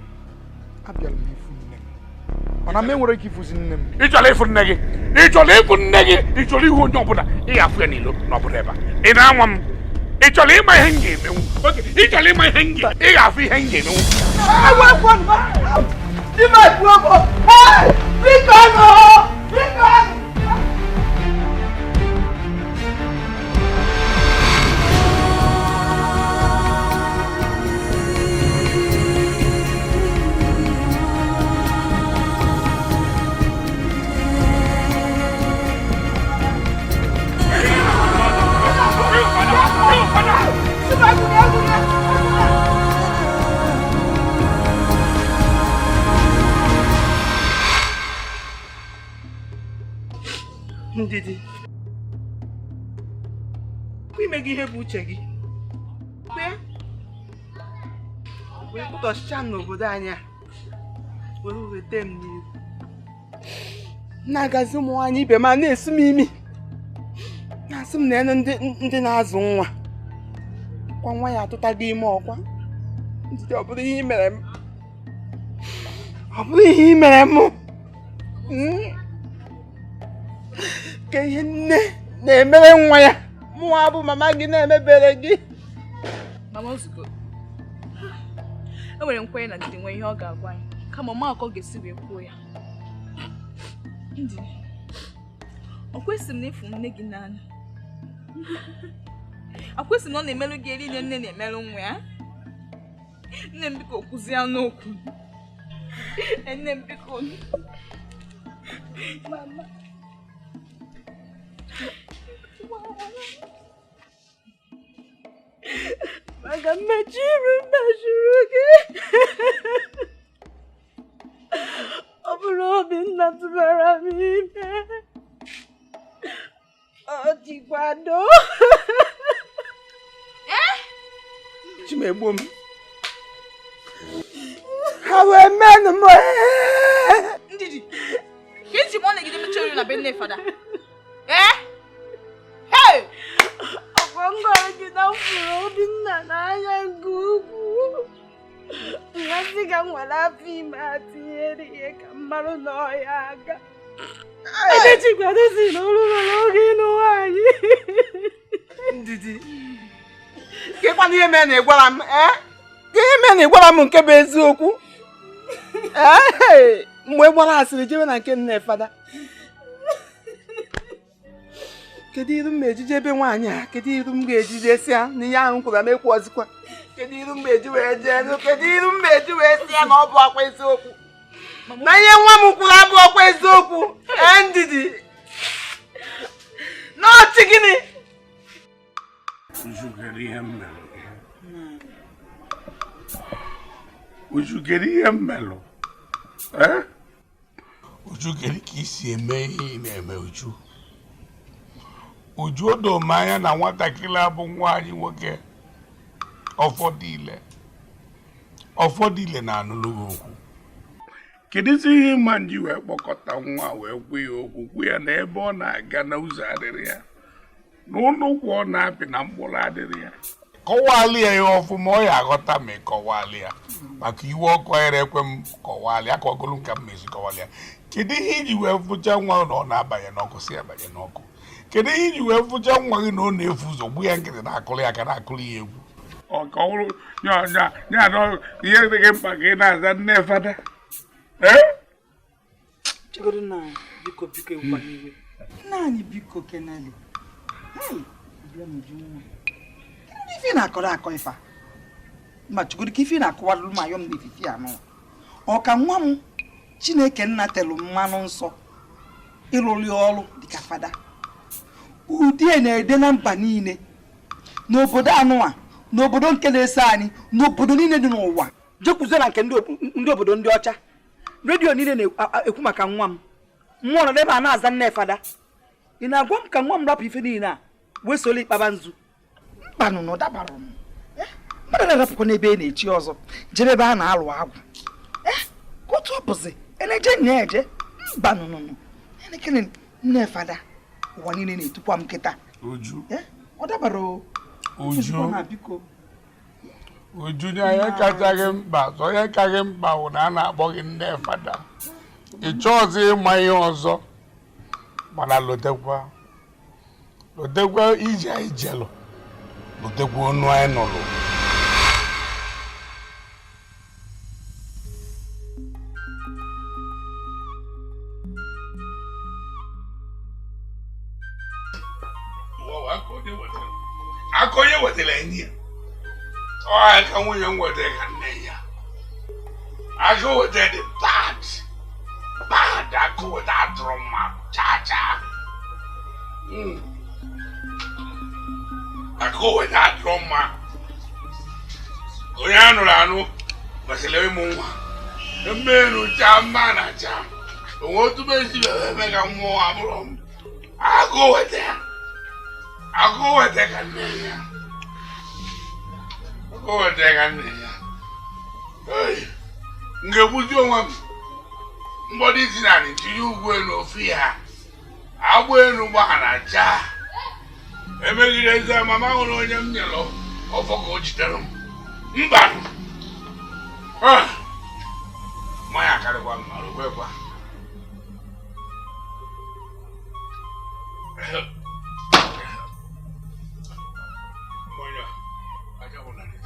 B: abịara m ịfụ nne m. Mana m enwere ike ịfụzi nne m.
E: Ị chọrọ ịfụ nne gị, ị chọrọ ịfụ nne gị, ị chọrọ ihu onye ọbụla ị ga-afụ ya n'ilo na ọbụla ebe a. Ị na-anwa m, ị chọrọ ịma ihe m ga-emenwu. Oke, ị chọrọ ịma ihe m ga ị ga-afụ ihe m ga-emenwu.
H: Ndidi, ime gị ihe bụ uche gị wee kpụtọchịcha m n'obodo anyị a were weta m n'ihu na-agazi ụmụ nwaanyị ibe m a na-esu m imi na-asị m na enu ndị na-azụ nwa kwa nwa ya atụtago ime ọkwa. Ndidi, ọ bụrụ ihe i mere m, ọ bụrụ ihe i mere m ka ihe nne na-emere nwa ya, mụnwa bụ mama gị na-emebere gị.
J: Mama ozugbo. Enwere nkwenye na Ndidi nwee ihe ọ ga-agwa anyị. Kama ọma akọ ga-esi wee kwuo ya. Ndidi, ọ kwesịrị m na ịfụ nne gị n'anya. Akwesịrị na ọ na-emelụ gị eri nne na-emelụ nwa ya. Nne m biko kwụzie n'okwu. Nne m biko. Mama. Maka mmejuru mmejuru gị. Ọ bụrụ Obinna tụbara m ime. Ọ dịkwado.
I: Chimegbu m. Ha wee menụ m.
J: Ndidi, ka eji m ọ na-egide mechie oriri na be nne fada. Eh? Hey!
L: Ọkwa m gwara gị na m fụrụ Obinna n'anya nke ukwuu. Mmasị ka m nwere afọ ime a tinyere ihe ka m marụ na ọ ya aga. Ebe Chikwado si na olu nọ n'oge ịnụ nwaanyị.
H: Ndidi, kekwana ihe mere na ị gwara m, eh? Ihe mere na ị gwara m nke bụ eziokwu? Ee, mgbe gbara asịrị jewe na nke nne fada. Kedu iru m ejije ebe nwaanyị a? Kedu iru m ga-ejije si ya na ihe ahụ m kwuru m ekwu ọzịkwa? Kedu iru m eji wee jee? Kedu iru m eji wee si ya na ọ bụ akwa eziokwu? Na ihe nwa m kwuru abụ ọkwa eziokwu? Ee, Ndidi. N'ọchị gịnị?
E: Uju kedu ihe m melụ? Uju kedu ihe m melụ? Eh? Uju kedu ka isi eme ihe ị na-eme Uju? Uju o doo m anya na nwatakịrị a bụ nwa anyị nwoke ọfọdụ ile na-anụlụ gị okwu. Kedụzi ihe ịma nji wee kpọkọta nwa wee gwa ya okwu gwa ya na ebe ọ na-aga na ụzọ adịrị ya na ụlọ ụkwụ ọ na-apị na mkpụrụ adịrị ya. Kọwalị ya ihe ọfụma ọ ya aghọta ma ị kọwalị ya maka iwe ọkụ anyere ekwe m kọwalị ya ka ọgụlụ nka m mezi kọwalị ya. Kedu ihe iji wee fụcha nwa na ọ na-abanye n'ọkụ si abanye n'ọkụ? Kedu ihe iji wee fụcha nwa gị na ọ na-efu ụzọ gbu ya nkịtị na-akụrụ ya aka na-akụrụ ya egwu? Ọ ka ọ bụrụ nya na ihe dị gị mkpa ka ị na-aza nne fada.
H: Chegodo nna anyị, biko biko ewukwa n'iwe. Nna anyị biko keneli. Hey, bịa n'uju nwa. Kedu ife ị na-akọrọ akọ ife a? Ma chegodo ka ife ị na-akọwalụ m ayọm n'efifi anụ. Ọ ka nwa m Chineke nna telụ mmanụ nsọ ịrụrụ ọrụ dịka fada. Ụdị na-ede na mba niile, n'obodo anụwa, n'obodo nke na-eso anyị, n'obodo niile dị n'ụwa. Jekwuzie na nke ndị obodo ndị ọcha. Redio niile na-ekwu maka nwa m. Mmụọ nọ n'ebe a na-aza nne fada. Ị na-agwa m ka nwa m rapụ ife niile a wee solo ịkpaba nzu? Mbanụ na ọ dabara m. Mmadụ na-arapụkwa n'ebe e na-echi ọzọ jebe ebe a na-alụ agwụ. Ka otu ọ bụzi eneje na-eje mbanụ nụnụ. Elekere nne fada ụwa niile na-etukwa m kịta.
E: Uju.
H: Ọ dabara o.
E: Uju.
H: Biko.
E: Uju na ihe kacha gị mkpa sọ ihe ka gị mkpa bụ na a na-akpọ gị nne fada. Ị chọọzi ịma ihe ọzọ mana lotekwa ije anyị jelụ, lotekwa onu anyị nụrụ. Aka onye wetara enyi ya. Ọ aka nwunye m wetara ka nne ya. Aka wetara dị bad. Bad aka wetara adụrụ mma chaa chaa. Aka wetara adụrụ mma. Onye a nụrụ anụ kwesịrị ịmụ nwa. Mmerụ chaa mma na chaa. Onwe otu esi eme ka mmụọ abụrụ m. Aka wetara. Aka wetara ka nne ya. Aka wetara ka nne ya. M ga-egbuzi onwe m. Mgbọdụ isi na anị tinye ugwu elu ofu ya. Agbụ elu gbaghara chaa. Emegide eze mama hụrụ onye m nyere ọfọ ka o jidere m. Mba! Mmanya akarịkwa m ma rukwekwa. Mmanya aja bụ narị.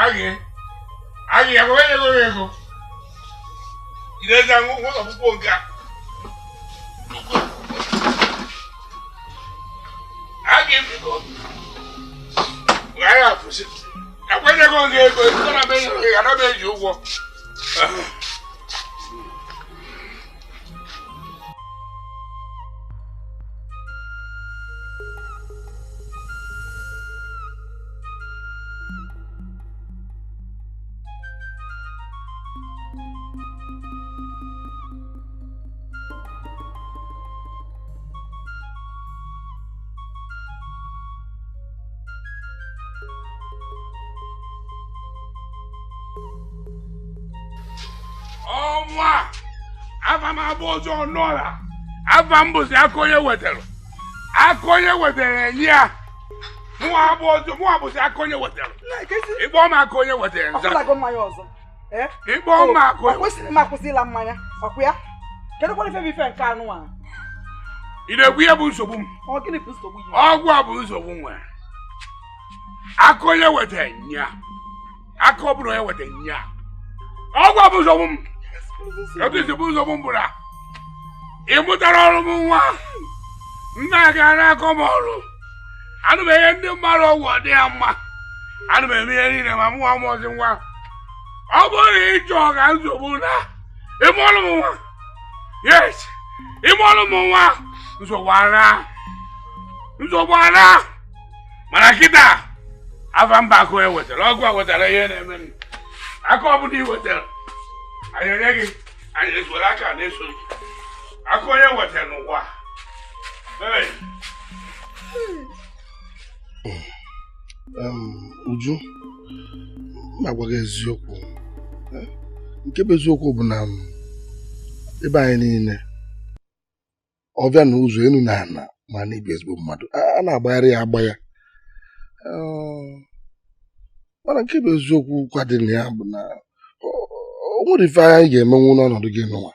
E: Agị agị agwa ego ego ileza nwa ọkpụkpọ nke a agị biko ghara afụsị akwenyego gị ego ego na be na be ji ụgwọ. Afa mbụzi aka onye wetara aka onye wetara enye ya mụnwa bụzi aka onye wetara ịkpọ m aka onye wetara nza ịkpọ m aka onye
H: kwesịrị m akwụsịla mmanya ọkwa ya kedu kwara ife bụ ife nke anụ a
E: ị na-ekwu ihe bụ nsogbu m ọgwụ a bụ nsogbu m nwere aka onye wetara nye ya aka ọ bụla onye wetara nye ya ọgwụ a bụ nsogbu m etu isi bụ nsogbu m bụ na ị mụtara ọrụ m nwa nna ga na-akọ m ọrụ anụ m enye ndị mmadụ ọgwụ ọ dị ya mma anụ m eme ihe niile ma mụnwa mụọzi nwa ọ bụrụ na ị chọọ ka nsogbu na ịmụọrụ m nwa yes ịmụọrụ m nwa nsogbu ara nsogbu ara mana kịta afa mba akụ e wetara ọgwụ a wetara ihe na-eme aka ọ bụla ị wetara anyị enye gị anyị esoro aka na-eso gị aka onye wetara n'ụwa.
M: Uju, m agwa gị eziokwu nke bụ eziokwu bụ na ebe anyị niile ọbịa na ụzọ enu na ala ma na ibi ezigbo mmadụ a na-agbagharị ya agba ya mana nke bụ eziokwu kwa dị na ya bụ na o nwere ife anyị ga-emenwu n'ọnọdụ gị n'ụwa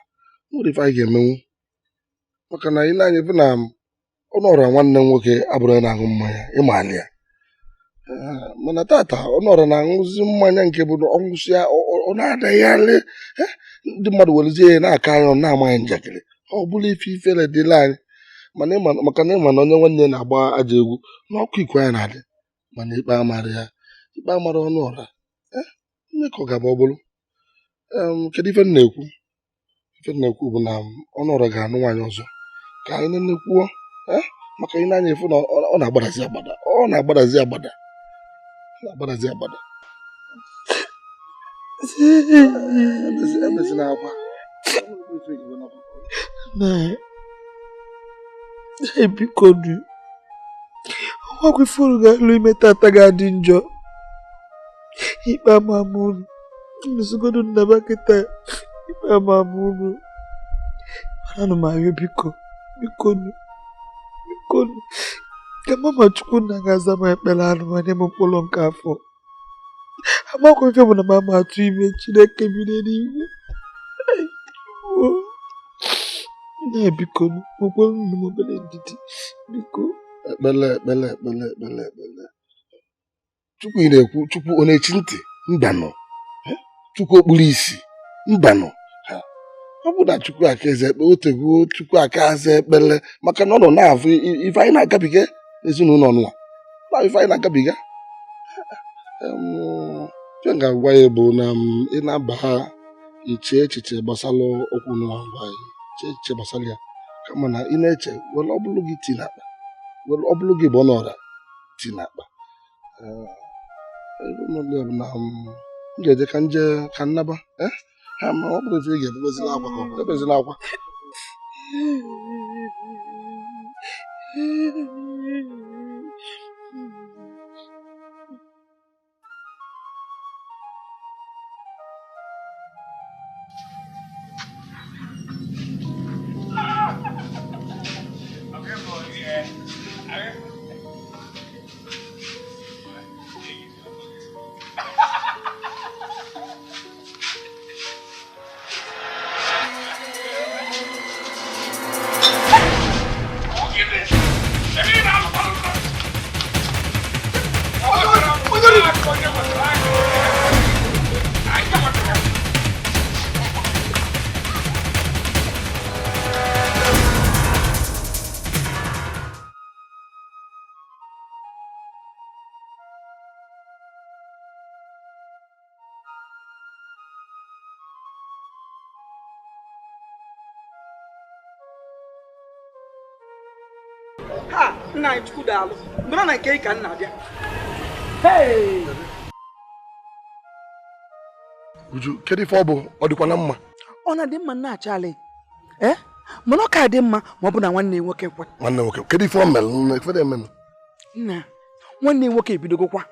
M: nwere ife anyị ga-emenwu maka na ị na-anya bụ na ọnụọra nwanne m nwoke abụrụ na-aṅụ mmanya ịmali ya mana tata ọnụọra na-aṅụzi mmanya nke bụ ọṅụsịa ọ na-adagharị ndị mmadụ werezie ya na-aka anya ọ na-amaghị njakịrị ọ bụla ife ifere dịla anyị mana maka na ịma na onye nwanne na-agba ajọ egwu n'ọkụ iko anyị na-adị mana ikpe amara ya ikpe amara ọnụọra onye ka ọ ga-abụ ọ bụrụ kedu ife m na-ekwu ife na-ekwu bụ na ọnụọra ga-anụ nwaanyị ọzọ ka anyị na-ekwuo maka ị na-anya efu na ọ na-agbadazi agbada ọ na-agbadazi agbada na-agbadazi agbada ebezina akwa
N: na biko nu ọnwakwa ife unu ga-alụ ime tata ga-adị njọ ikpe ama ama unu nụzigodu nnaba kịta ikpe ama ama unu mana ana m arịọ biko biko nu biko nu ka mama Chukwu na ga-aza m ekpere anụ ma nye m mkpụrụ nke afọ amakwa ife bụ na mama atụ ime Chineke bi n'eluigwe na biko nu nwekwara nnu m obere ndidi biko
M: ekpele ekpele ekpele ekpele ekpele Chukwu ị na-ekwu Chukwu ọ na-echi ntị mbanụ Chukwu okpuru isi mbanụ ọ bụ na Chukwu aka eze ekpe otegbuo Chukwu aka aza ekpele maka na ọ nọ na-afụ ife anyị na-agabiga ezinụlọ nwa na ife anyị na-agabiga m ga-agwa ya bụ na ị na-aba ha iche echiche gbasara okwu n'ụwa ngwa iche echiche gbasara ya kama na ị na-eche were ọ bụrụ gị ti n'akpa were ọ bụrụ gị bụ ọnọra ti n'akpa na m ga-eje ka nje ka nnaba ha ma ọ bụrụ ife ị ga-ebebezila akwa ka ọ bụ ebezila akwa.
E: Onye
H: Ha nna anyị Chukwu daalụ mgbe na nke ka nna abịa. Hey!
M: Uju, kedu ife ọ bụ ọ dịkwa na mma?
H: Ọ na-adị mma nna achali. Eh? Mana ọ ka dị mma ma ọ bụ na nwanne nwoke kwe.
M: Nwanne nwoke, kedu ife ọ mere? Ife dị emenụ?
H: Nna, nwanne nwoke ebidogokwa.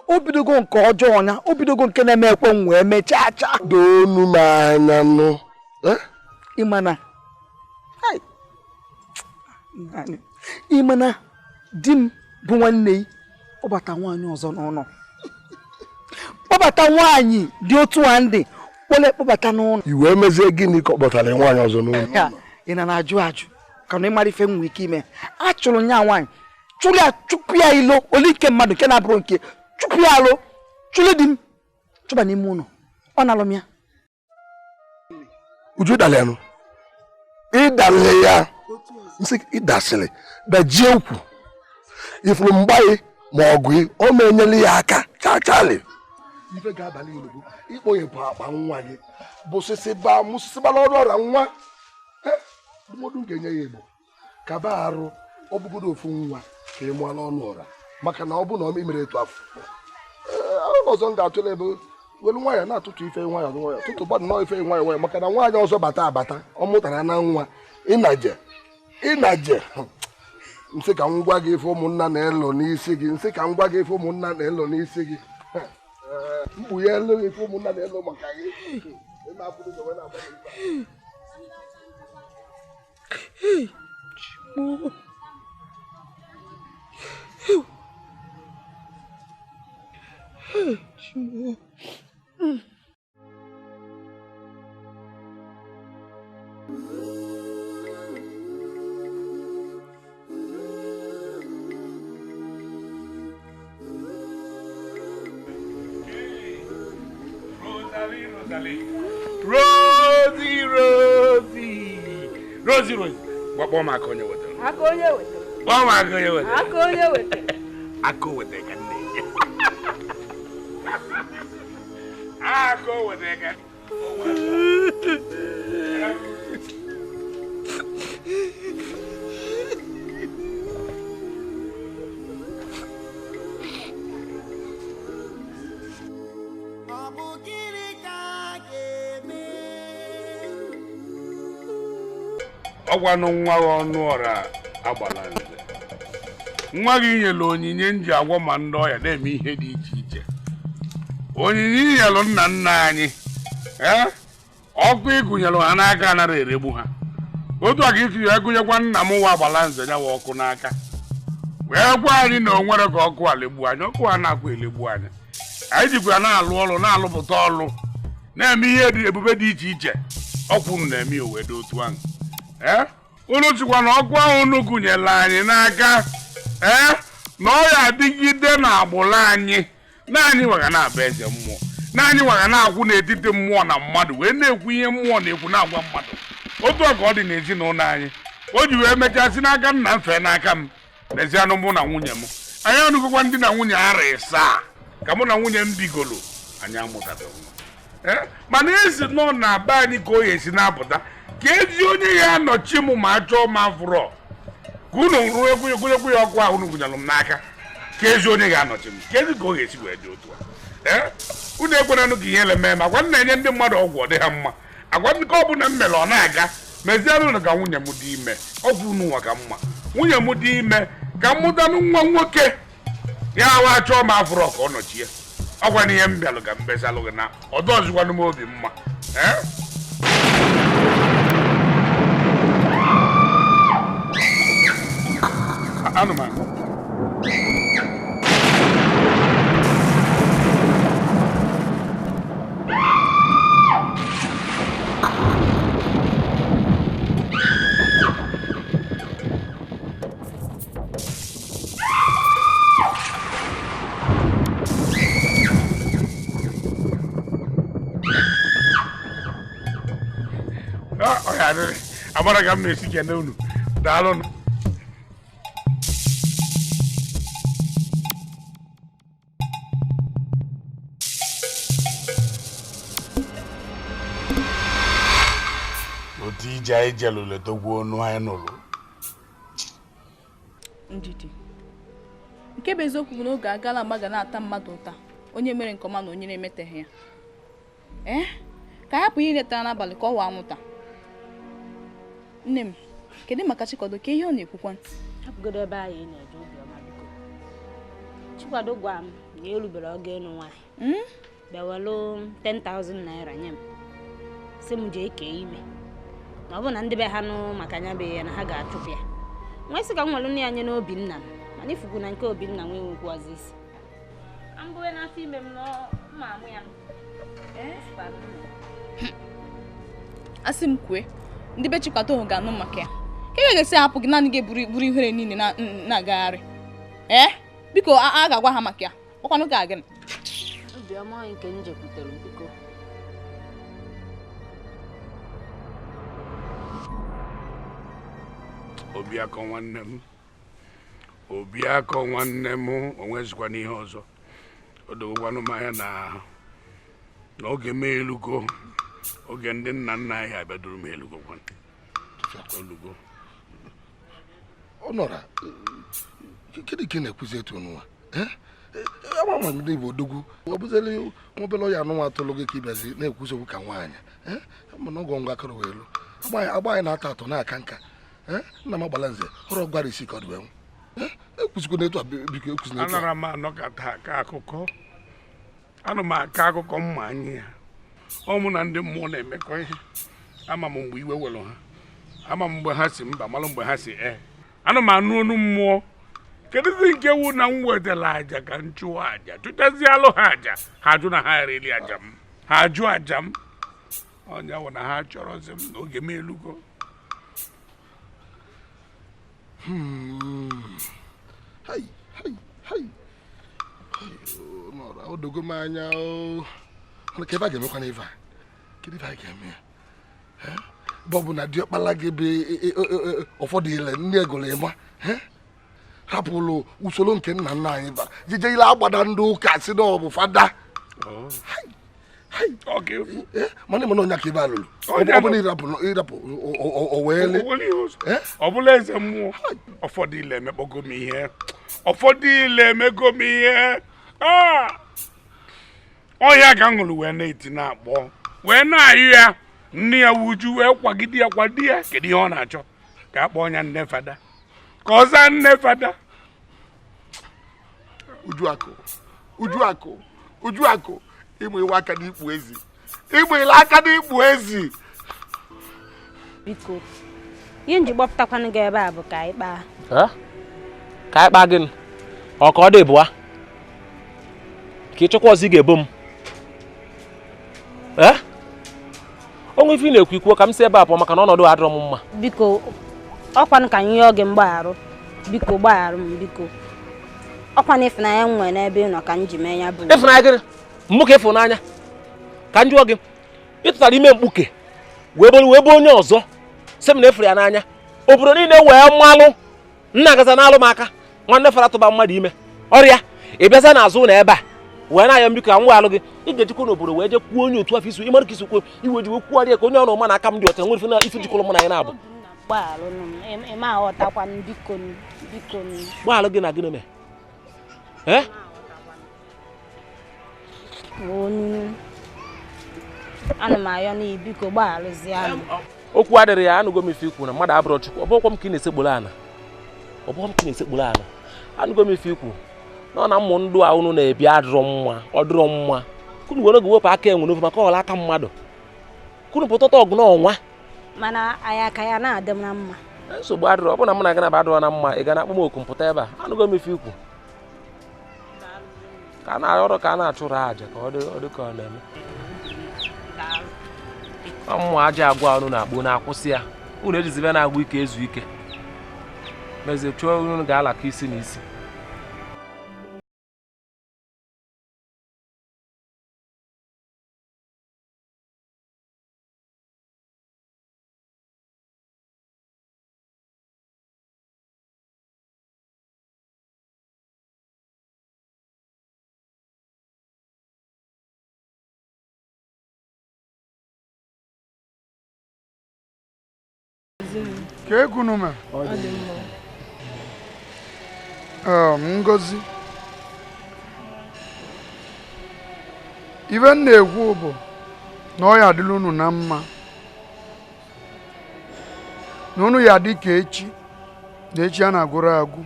H: O bidogo nke ọjọọ nya, o bidogo nke na-eme ekwe m wee mechaa cha.
M: Doonu m anya nụ. Eh?
H: Ịmana. Hai. Ịmana di m bụ nwanne ya, ọ bata nwaanyị ọzọ n'ụlọ. Kpọbata nwaanyị dị otu a ndị kpọle kpọbata n'ụlọ.
M: I wee mezie gịnị ka ọ kpọtara nwaanyị ọzọ n'ụlọ?
H: Ị na na-ajụ ajụ ka na ịmara ife nwee ike ime. A chụrụ nya nwaanyị, chụrụ ya chụpụ ya ilo, ole nke mmadụ nke na-abụrụ nke chụpụ ya alụ, chụrụ di m chụba n'ime ụlọ. Ọ na-alụ m ya.
M: Uju ịdalị ya nụ. Ịdalị ya. Nsị ịdasịrị dajie ukwu. Ifuru mgbaghị ma ọgụ o ma enyela ya aka chachali. Ife ga-abalị ilu bụ ịkpọghepụ akpa nwa gị bụ sịsịba mụsịsịba n'ọrụ ọra nwa. Ndụmọdụ m ga-enye ya Igbo kaba arụ ọ bụgodo ofu nwa ka ị mụọ n'ọnụ ọra maka na ọ bụ na ọ mere etu afọ ọzọ m ga-atụle ebe welu nwayọ na-atụtụ ife nwayọ nwayọ tụtụ gbadụ nọọ ife nwayọ nwayọ maka na nwaanyị ọzọ bata abata ọ mụtara na nwa ịnaje ịnaje nsị ka m gwa gị ife ụmụnna na-elo n'isi gị nsị ka m gwa gị ife ụmụnna na-elo n'isi gị mkpughe elu ife ụmụnna na-elo maka gị.
E: Rosie, Rosie, Rosie, Rosie. Kpọọ m aka onye wetara.
L: Aka onye wetara.
E: Kpọọ m aka onye wetara.
L: Aka onye wetara.
E: Aka o wetara ka nne. Aka o wetara ka. Ọgwanụ nwa gị ọnụ ọra agbala nze. Nwa gị nyere onyinye m ji agwọ ma ndị ọya na-eme ihe dị iche iche. Onyinye inyelụ nna nna anyị ọkụ ịgụnyelụ ha n'aka anaghị eregbu ha. Otu a ka isi wee gụnyekwa nna m nwa agbala nze ya wa ọkụ n'aka wee gwa anyị na o nwere ka ọkụ a legbu anyị. Ọkụ a na-akwa elegbu anyị. Anyị jikwa na-alụ ọrụ na-alụpụta ọrụ na-eme ihe dị ebube dị iche iche. Ọkwụ unu na-eme ya wee dị otu ahụ. Unu chịkwa na ọkụ ahụ unu gụnyere anyị n'aka na ọ ya adịgide n'agbụrụ anyị na anyị waga na-aba eze mmụọ na anyị waga na-akwụ n'etiti mmụọ na mmadụ wee na-ekwu ihe mmụọ na-ekwu na-agwa mmadụ. Otu a ka ọ dị n'ezinụlọ anyị. O ji wee mechaa si n'aka nna m fee n'aka m n'ezianụ mụ na nwunye m. Anyị anụgokwa ndị na nwunye ara ịsaa ka mụ na nwunye m bigolo anyị amụtabeghị nwa. Mana ezi nọ na be anyị ka o esi na-apụta ka ezi onye ya anọchi m ma achọọ m afụrọ ka unu rụọ egwuregwu ya ọkụ ahụ unu gụnyelụ m n'aka ka ezi onye ga-anọchi m ka ezi ka ọ ga-esi wee dị otu a. Unu ekwenanụ ka ihe mee ma agwa m na-enye ndị mmadụ ọgwụ ọ dị ha mma agwa nke ọ bụla m mere ọ na-aga mezianụ ka nwunye m dị ime ọgwụ unu nwa ka mma nwunye m dị ime ka m mụtanụ nwa nwoke ya wa achọọ m afụrọ ka ọ nọchie ọgwa na ihe m bịalụ ka m besalụ gị na ọdọzikwanụ m obi mma. Anụmanụ amara ka m na-esi kene unu daalụnụ. Otu ije anyị jelụ letogwu onu anyị nụrụ.
J: Ndidi, nke bụ eziokwu bụ na oge agala mgba ga na-ata mmadụ ụta onye mere nke ọma na onye na-emeteghị ya. Ee, ka hapụ ihe letara n'abalị ka ọ waa anwụnta. Nne m, kedu maka Chikwado ka ihe ọ na-ekwukwa?
G: Hapụgodo ebe ahụ ị na-eje Obiọma biko. Chikwado gwa m na erubere oge ịnụ nwaanyị. Bịa welụ 10,000 naira nye m. Sị m jee kee ime. Na ọ bụ na ndị be ha nụ maka anya be ya na ha ga-achụpụ ya. Nwa sị ka m nwere nne ya nye n'Obinna m. Mana ifuku na nke Obinna nwee nwekwuazị isi. Ambụwe n'afọ ime m na mma amụ ya.
J: Asị m kwue, ndị be Chikwado hụ ga-anụ maka ya. Ka ị ga-esi hapụ gị naanị gị buru ihere niile na-agagharị. Ee, biko a ga-agwa ha maka ya. Ọkwanụ ka gịnị?
G: Obiọma nke m jekwutere biko.
E: Obiakọ nwanne m, Obiakọ nwanne m, o nwezikwa n'ihe ọzọ. O dowekwanụ m anya na n'oge m elugo, oge ndị nna nna anyị abịadoro m elugo kwanụ. Olugo.
M: Ọ nọrọ kedu ka ị na-ekwuzi etu n'ụwa? Ama m ndị Igbo odogwu ọ bụzịrị nwa obere ọya anụnwa atụlụ gị ka ịbịazi na-ekwuzi okwu ka nwaanyị. Mana ọgọ ngwa akọrọ wee elu agba anyị na-atọ atọ na-aka nka. Nna m agbala nze họrọ gwara isi ka ọ dị wee nwụ. Ekwuzikwa n'etu a biko ekwuzi n'etu a.
E: Anara m anọkọta aka akụkọ. Anụ m aka akụkọ mma anyị ya. Ọ mụ na ndị mmụọ na-emekọ ihe. Ama m mgbe iwe were ha. Ama m mgbe ha si mba, malụ mgbe ha si ee. Anụ m anụ ọnụ mmụọ. Kedụzi nke wu na m wetara aja ka m chụọ aja. Chụtazialụ ha aja. Ha ajụ na ha ereli aja m. Ha ajụ aja m. Ọnya wụ na ha chọrọzi m n'oge m elugo.
M: Hai, hai, hai. Nọrọ, o dogo m anya o. Mana ka ebe a ga-emekwa n'ife a? Kedu ife a ga-eme ya? Ebe ọ bụ na diọkpala gị bụ ụfọdụ ile ndị egolo ịma hapụlụ usoro nke nna nna anyị ba jeje ile agbada ndị ụka si na ọ bụ fada. Mana ịma na onye aka ebe a lụrụ ọ bụ na ịrapụ o wee le
E: ọ bụla eze mmụọ. Ụfọdụ ile emekpọgo m ihe. Ụfọdụ ile emego m ihe. Ọhịa ka m ṅụrụ wee na-eti na-akpọ wee na-ayụ ya. Nne ya wuju wee kwagide ya kwado ya. Kedu ihe ọ na-achọ? Ka a kpọọ ya nne fada, ka ọ zaa nne fada.
M: Ujuakụ, Ujuakụ, Ujuakụ, ịgba iwe aka n'ikpu ezi, ịgba ile aka n'ikpu ezi.
G: Biko, ihe nji gbapụtakwanụ gị ebe a bụ ka anyị kpaa.
F: Ka anyị kpaa gịnị? Ọ ka ọ dị bụa? Ka ị chọkwa ọzọ ị ga-ebo m? Onwe ife ị na-ekwu ikwuo ka m si ebe a pụọ maka na ọnọdụ adịrọ m mma.
G: Biko, ọkwanụ ka anyị yọọ gị mgbagharụ. Biko gbagharụ m biko. Ọkwanụ ịfụnanya m nwere n'ebe ị nọ ka m ji mee ya bụ.
F: Ịfụnanya gịnị? Mmụ ka ịfụnanya. Ka m jụọ gị, ị tụtara ime mkpuke wee bụrụ onye ọzọ sị m na efuru ya n'anya. Obodo niile wee mmalụ nna gaza na-alụ m aka nwanne fara tụba mmadụ ime ọrịa ị bịaza n'azụ ụlọ ebe a wee na-ayọ mbiko ka m wee alụ gị. Ị ga-ejikwa n'obodo wee jee kwuo onye otu afọ isu ịmara ka isi kwuo iwe ji wee kwuo ka onye ọrụ ma na aka m dị ọcha nwere ife jikọrọ mụ na ya na-abụ. Gbaalụ gị na gịnị mee?
G: Ana m ayọ n'ihi biko gbagharụzie m.
F: Okwu adịrị ya, anụgo m ife ikwu na mmadụ abụrọ Chukwu. Ọ bụghịkwa m ka ị na-esekpuru ana. Ọ bụghị m ka ị na-esekpuru ana. Anụgo m ife ikwu na ọ na mmụ ndụ a unu na-ebi adịrọ mma, ọ dịrọ mma. Kunu were oge wepụ aka enwe n'ofe maka ọla aka mmadụ. Kunu pụtata ọgụ n'ọnwa.
G: Mana anyị aka ya na-adị m na mma.
F: Nsogbu adịrọ, ọ bụ na mụ na gị na-aba adịrọ na mma, ị ga na-akpọ m oku mpụta ebe a. Anụgo m ife ikwu. Ka a na-arịọ ka a na-achụrụ aja ka ọ dị ka ọ na-eme. Ụmụ aja agwa unu na-akpụ na-akwụsị ya. Unu ejizibe na-agwụ ike ezu ike. Mezie chụọ unu ga-alakọ isi na isi.
B: Ka ego unu mee? Ngozi, ife m na-ekwu bụ na ọ ya adịla unu na mma, na unu ya dị ka echi na echi a na-agụrụ agụ.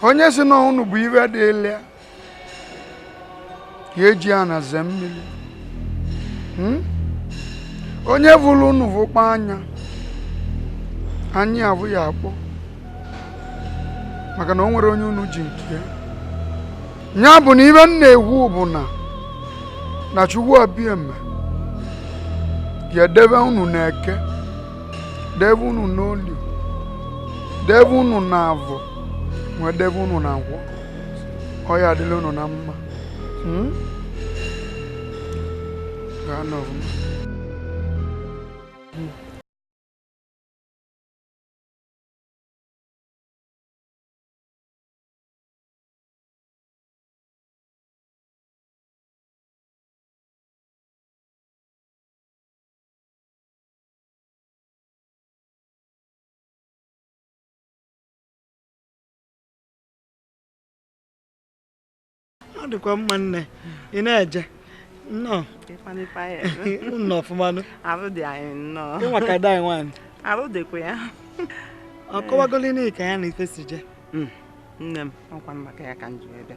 B: Onye si na unu bụ ife dị ya ka eji a na ze mmiri. Onye vụrụ unu vụkpa anya anya avụ ya akpọ, maka na o nwere onye unu ji nke ya. Ya bụ na ife m na-ekwu bụ na Chukwu Abiama ya debe unu n'eke, debe unu n'oli, debe unu n'avọ, wee debe unu na nkwọ. Ọ ya adịla unu na mma. Gaa n'ọfụma.
N: Ọ dịkwa mma nne, ị na-eje nnọọ nnọọ ọfụmanụ.
H: Arụ dị anyị nnọọ.
N: Ịnwa ka ada anyị nwaanyị.
H: Arụ dịkwa ya.
N: Ọ kọwagoli ka ya na ife si je.
H: Nne m, ọkwa maka ya ka m ji wee bịa.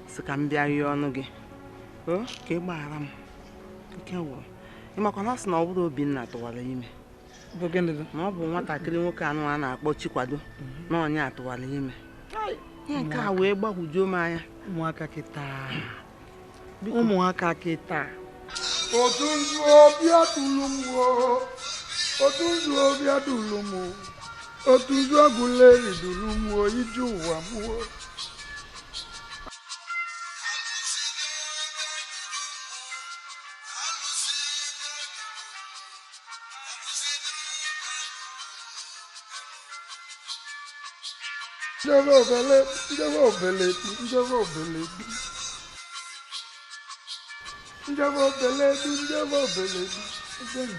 H: Sị ka m bịa rie ọnụ gị. O, ka ị gbaghara m. Ike gwụrụ. Ị makwa na ọ sị na ọ bụrụ Obinna tụwara ime.
N: Bụ gịnị?
H: Na ọ bụ nwatakịrị nwoke anụ a na-akpọ Chikwado na onye atụwara ime. Ihe nke a wee gbagwojuo m anya.
N: Ụmụaka kịta. Ụmụaka kịta.
B: Otu nzu obi adụlụ m o, otu nzu obi adụlụ m o, otu nzu agụleri dụlụ m o, ije ụwa m o. Njebe obele, njebe obele, njebe obele, njebe obele, njebe obele, njebe.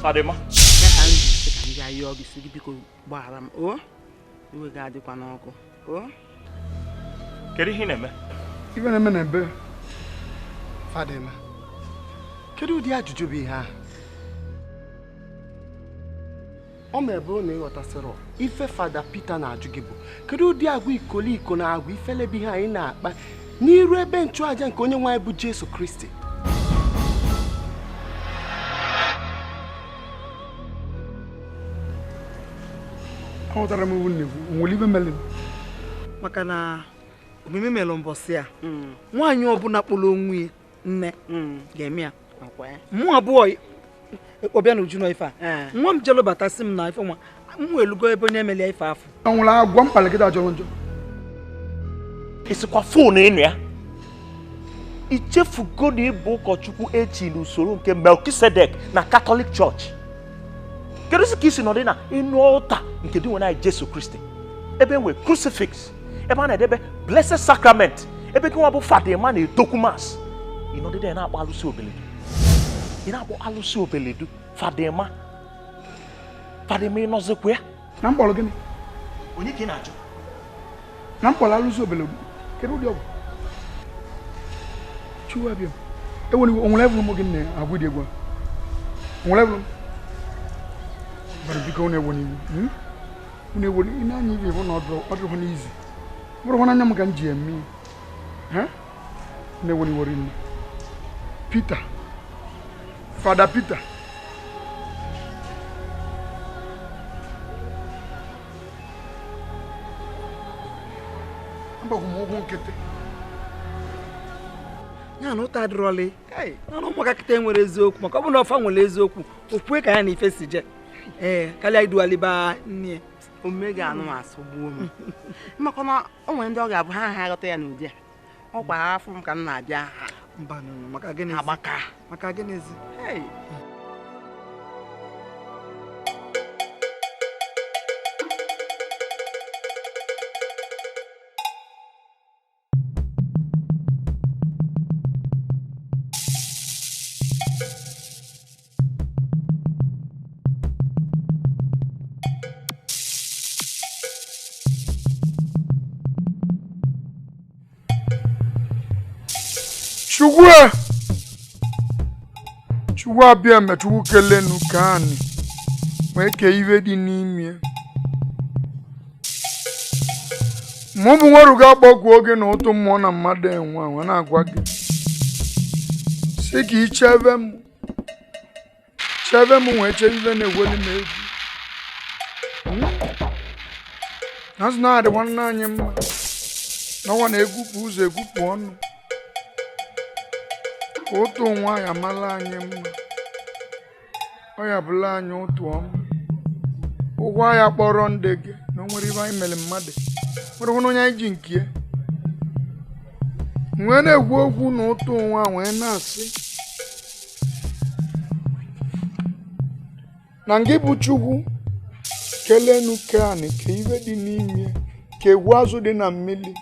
A: Fadima.
H: Ya ka m ji sị ka m bịa yọọ gị sị gị biko gbaghara m o. Iwe gị adịkwa n'ọkụ o.
A: Kedu ihe ị na-eme?
B: Ife na-eme na ebe.
I: Fadima, kedu ụdị ajụjụ bụ ihe ahụ? Ọ ma ebe ọ na-ịghọtasịrị ife Fada Peter na-ajụ gị bụ kedu ụdị agwa ikoliko na agwa ifelebe ihe anyị na-akpa n'iru ebe nchụaja nke onye nwe anyị bụ Jesu Kristi?
B: Aghọtara m iwu na-ekwu, o nwere ife mere m?
N: Maka na omume mere mbọsị a, nwaanyị ọbụla kpọrọ onwe ya nne ga-eme ya. Mụ abụọ ọbịa na uju nọ ife a, nwa m jelu batasị m na ife nwa m elugo ebe onye emeli ife afọ.
B: Ọ nwere agwa mkpalikịta jọrọ njọ.
A: Ịsịkwa foonu ịnụ ya. Ichefugo na ịbụ ụkọchukwu echi n'usoro nke Melkisedek na Catholic Church. Kedu ka isi nọdị na ịnụ ọta nke dị nwere anyị Jesu Kristi, ebe enwe crucifix, ebe a na-edebe blessed sacrament, ebe gị nwa bụ Fadima na-edokwu mas, ị nọdịde na-akpọ alụsị obeledu. Ị na-akpọ alụsị obeledu Fadima. Fada ma ị nọzikwa ya
B: na mkpọrọ gịnị
A: onye ka ị na-ajụ
B: na mkpọrọ alụsị obele kedu ụdị ọgwụ Chukwu abịa enwere onwere evụrụ m gị na-agwụ dị egwu a onwere evụrụ m bara biko unu ewu n'iwu unu ewu ị na-anya ibe bụ na ọ dịrọ n'izi bụrụ n'anya m ka m ji eme ha unu ewu n'iwu rinne Peter Fada Peter agbagwo m ụgwọ nkịtị
H: ya na ụta adịrọlị na ụmụaka kịta enwere eziokwu maka ọ bụ na ọfa nwere eziokwu okwue ka ya na ife si je ee karịa iduwaliba nne
O: omume ga-anụ m asọgbuo m maka na o nwere ndị ọ ga-abụ ha ha aghọta ya n'ụdị a ọ kwa afọ m ka m na-abịa
H: mba maka gịnị
O: agbaka
H: maka gịnịzi
B: Chukwu abịa ma Chukwu kelenu ka anyị wee kee ife dị n'ime ma ọ bụ nweruga agbagwo oge na ụtụ mmụọ na mmadụ enwe anwa na-agwa gị si ka ị chebe m wee chebe ife na-egweli m egwu na azụ na-adị nwanne anyị mma n'ọnwa na-egwupụ ụzọ egwupụ ọnụ ụtụ nwaanyị amala anyị mma ọ ya bụla anyị ụtụ ọma ụgwọ ahịa kpọrọ ndị gị na o nwere ibe anyị mere mmadụ nwere hụ na onye anyị ji nke ya wee na-ekwu okwu na ụtụ nwa wee na-asị na ngị bụ Chukwu kelenu ke anị ka ibe dị n'ime ka egwu azụ dị na mmiri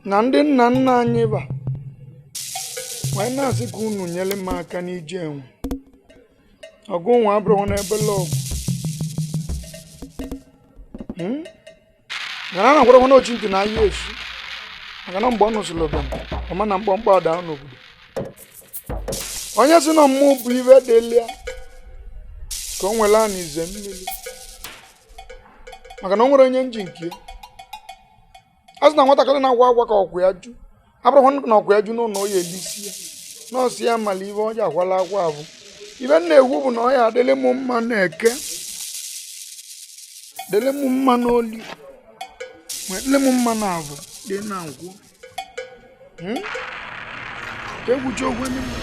B: na ndị nna nna anyị ba wee na-asị ka unu nyere m aka n'ije enwe ọgụ nwa abụrụ n'ebele ọgụ gara na gwara ochi ntị na ahịa esu maka na mgbe ọ nụsịrị ọbịa ọma na mkpọmkpọ ada n'obodo onye si na mmụọ bụ ibe dịlịa ka o nwere ana ize mmiri maka na o nwere onye nji nke ya a sị na nwatakịrị na-agwa agwa ka ọkwụ ya ju abụrụkwa na ọkwụ ya ju n'ụlọ ya elisi ya nọọsụ ya mala ibe ọ ji akwala akwa abụ ibe m na-ekwu bụ na ọ ya adịlị m mma na eke dịlị m mma n'oli dịlị m mma na avụ dị na nkwụ ka egwuchi ogwe n'ime.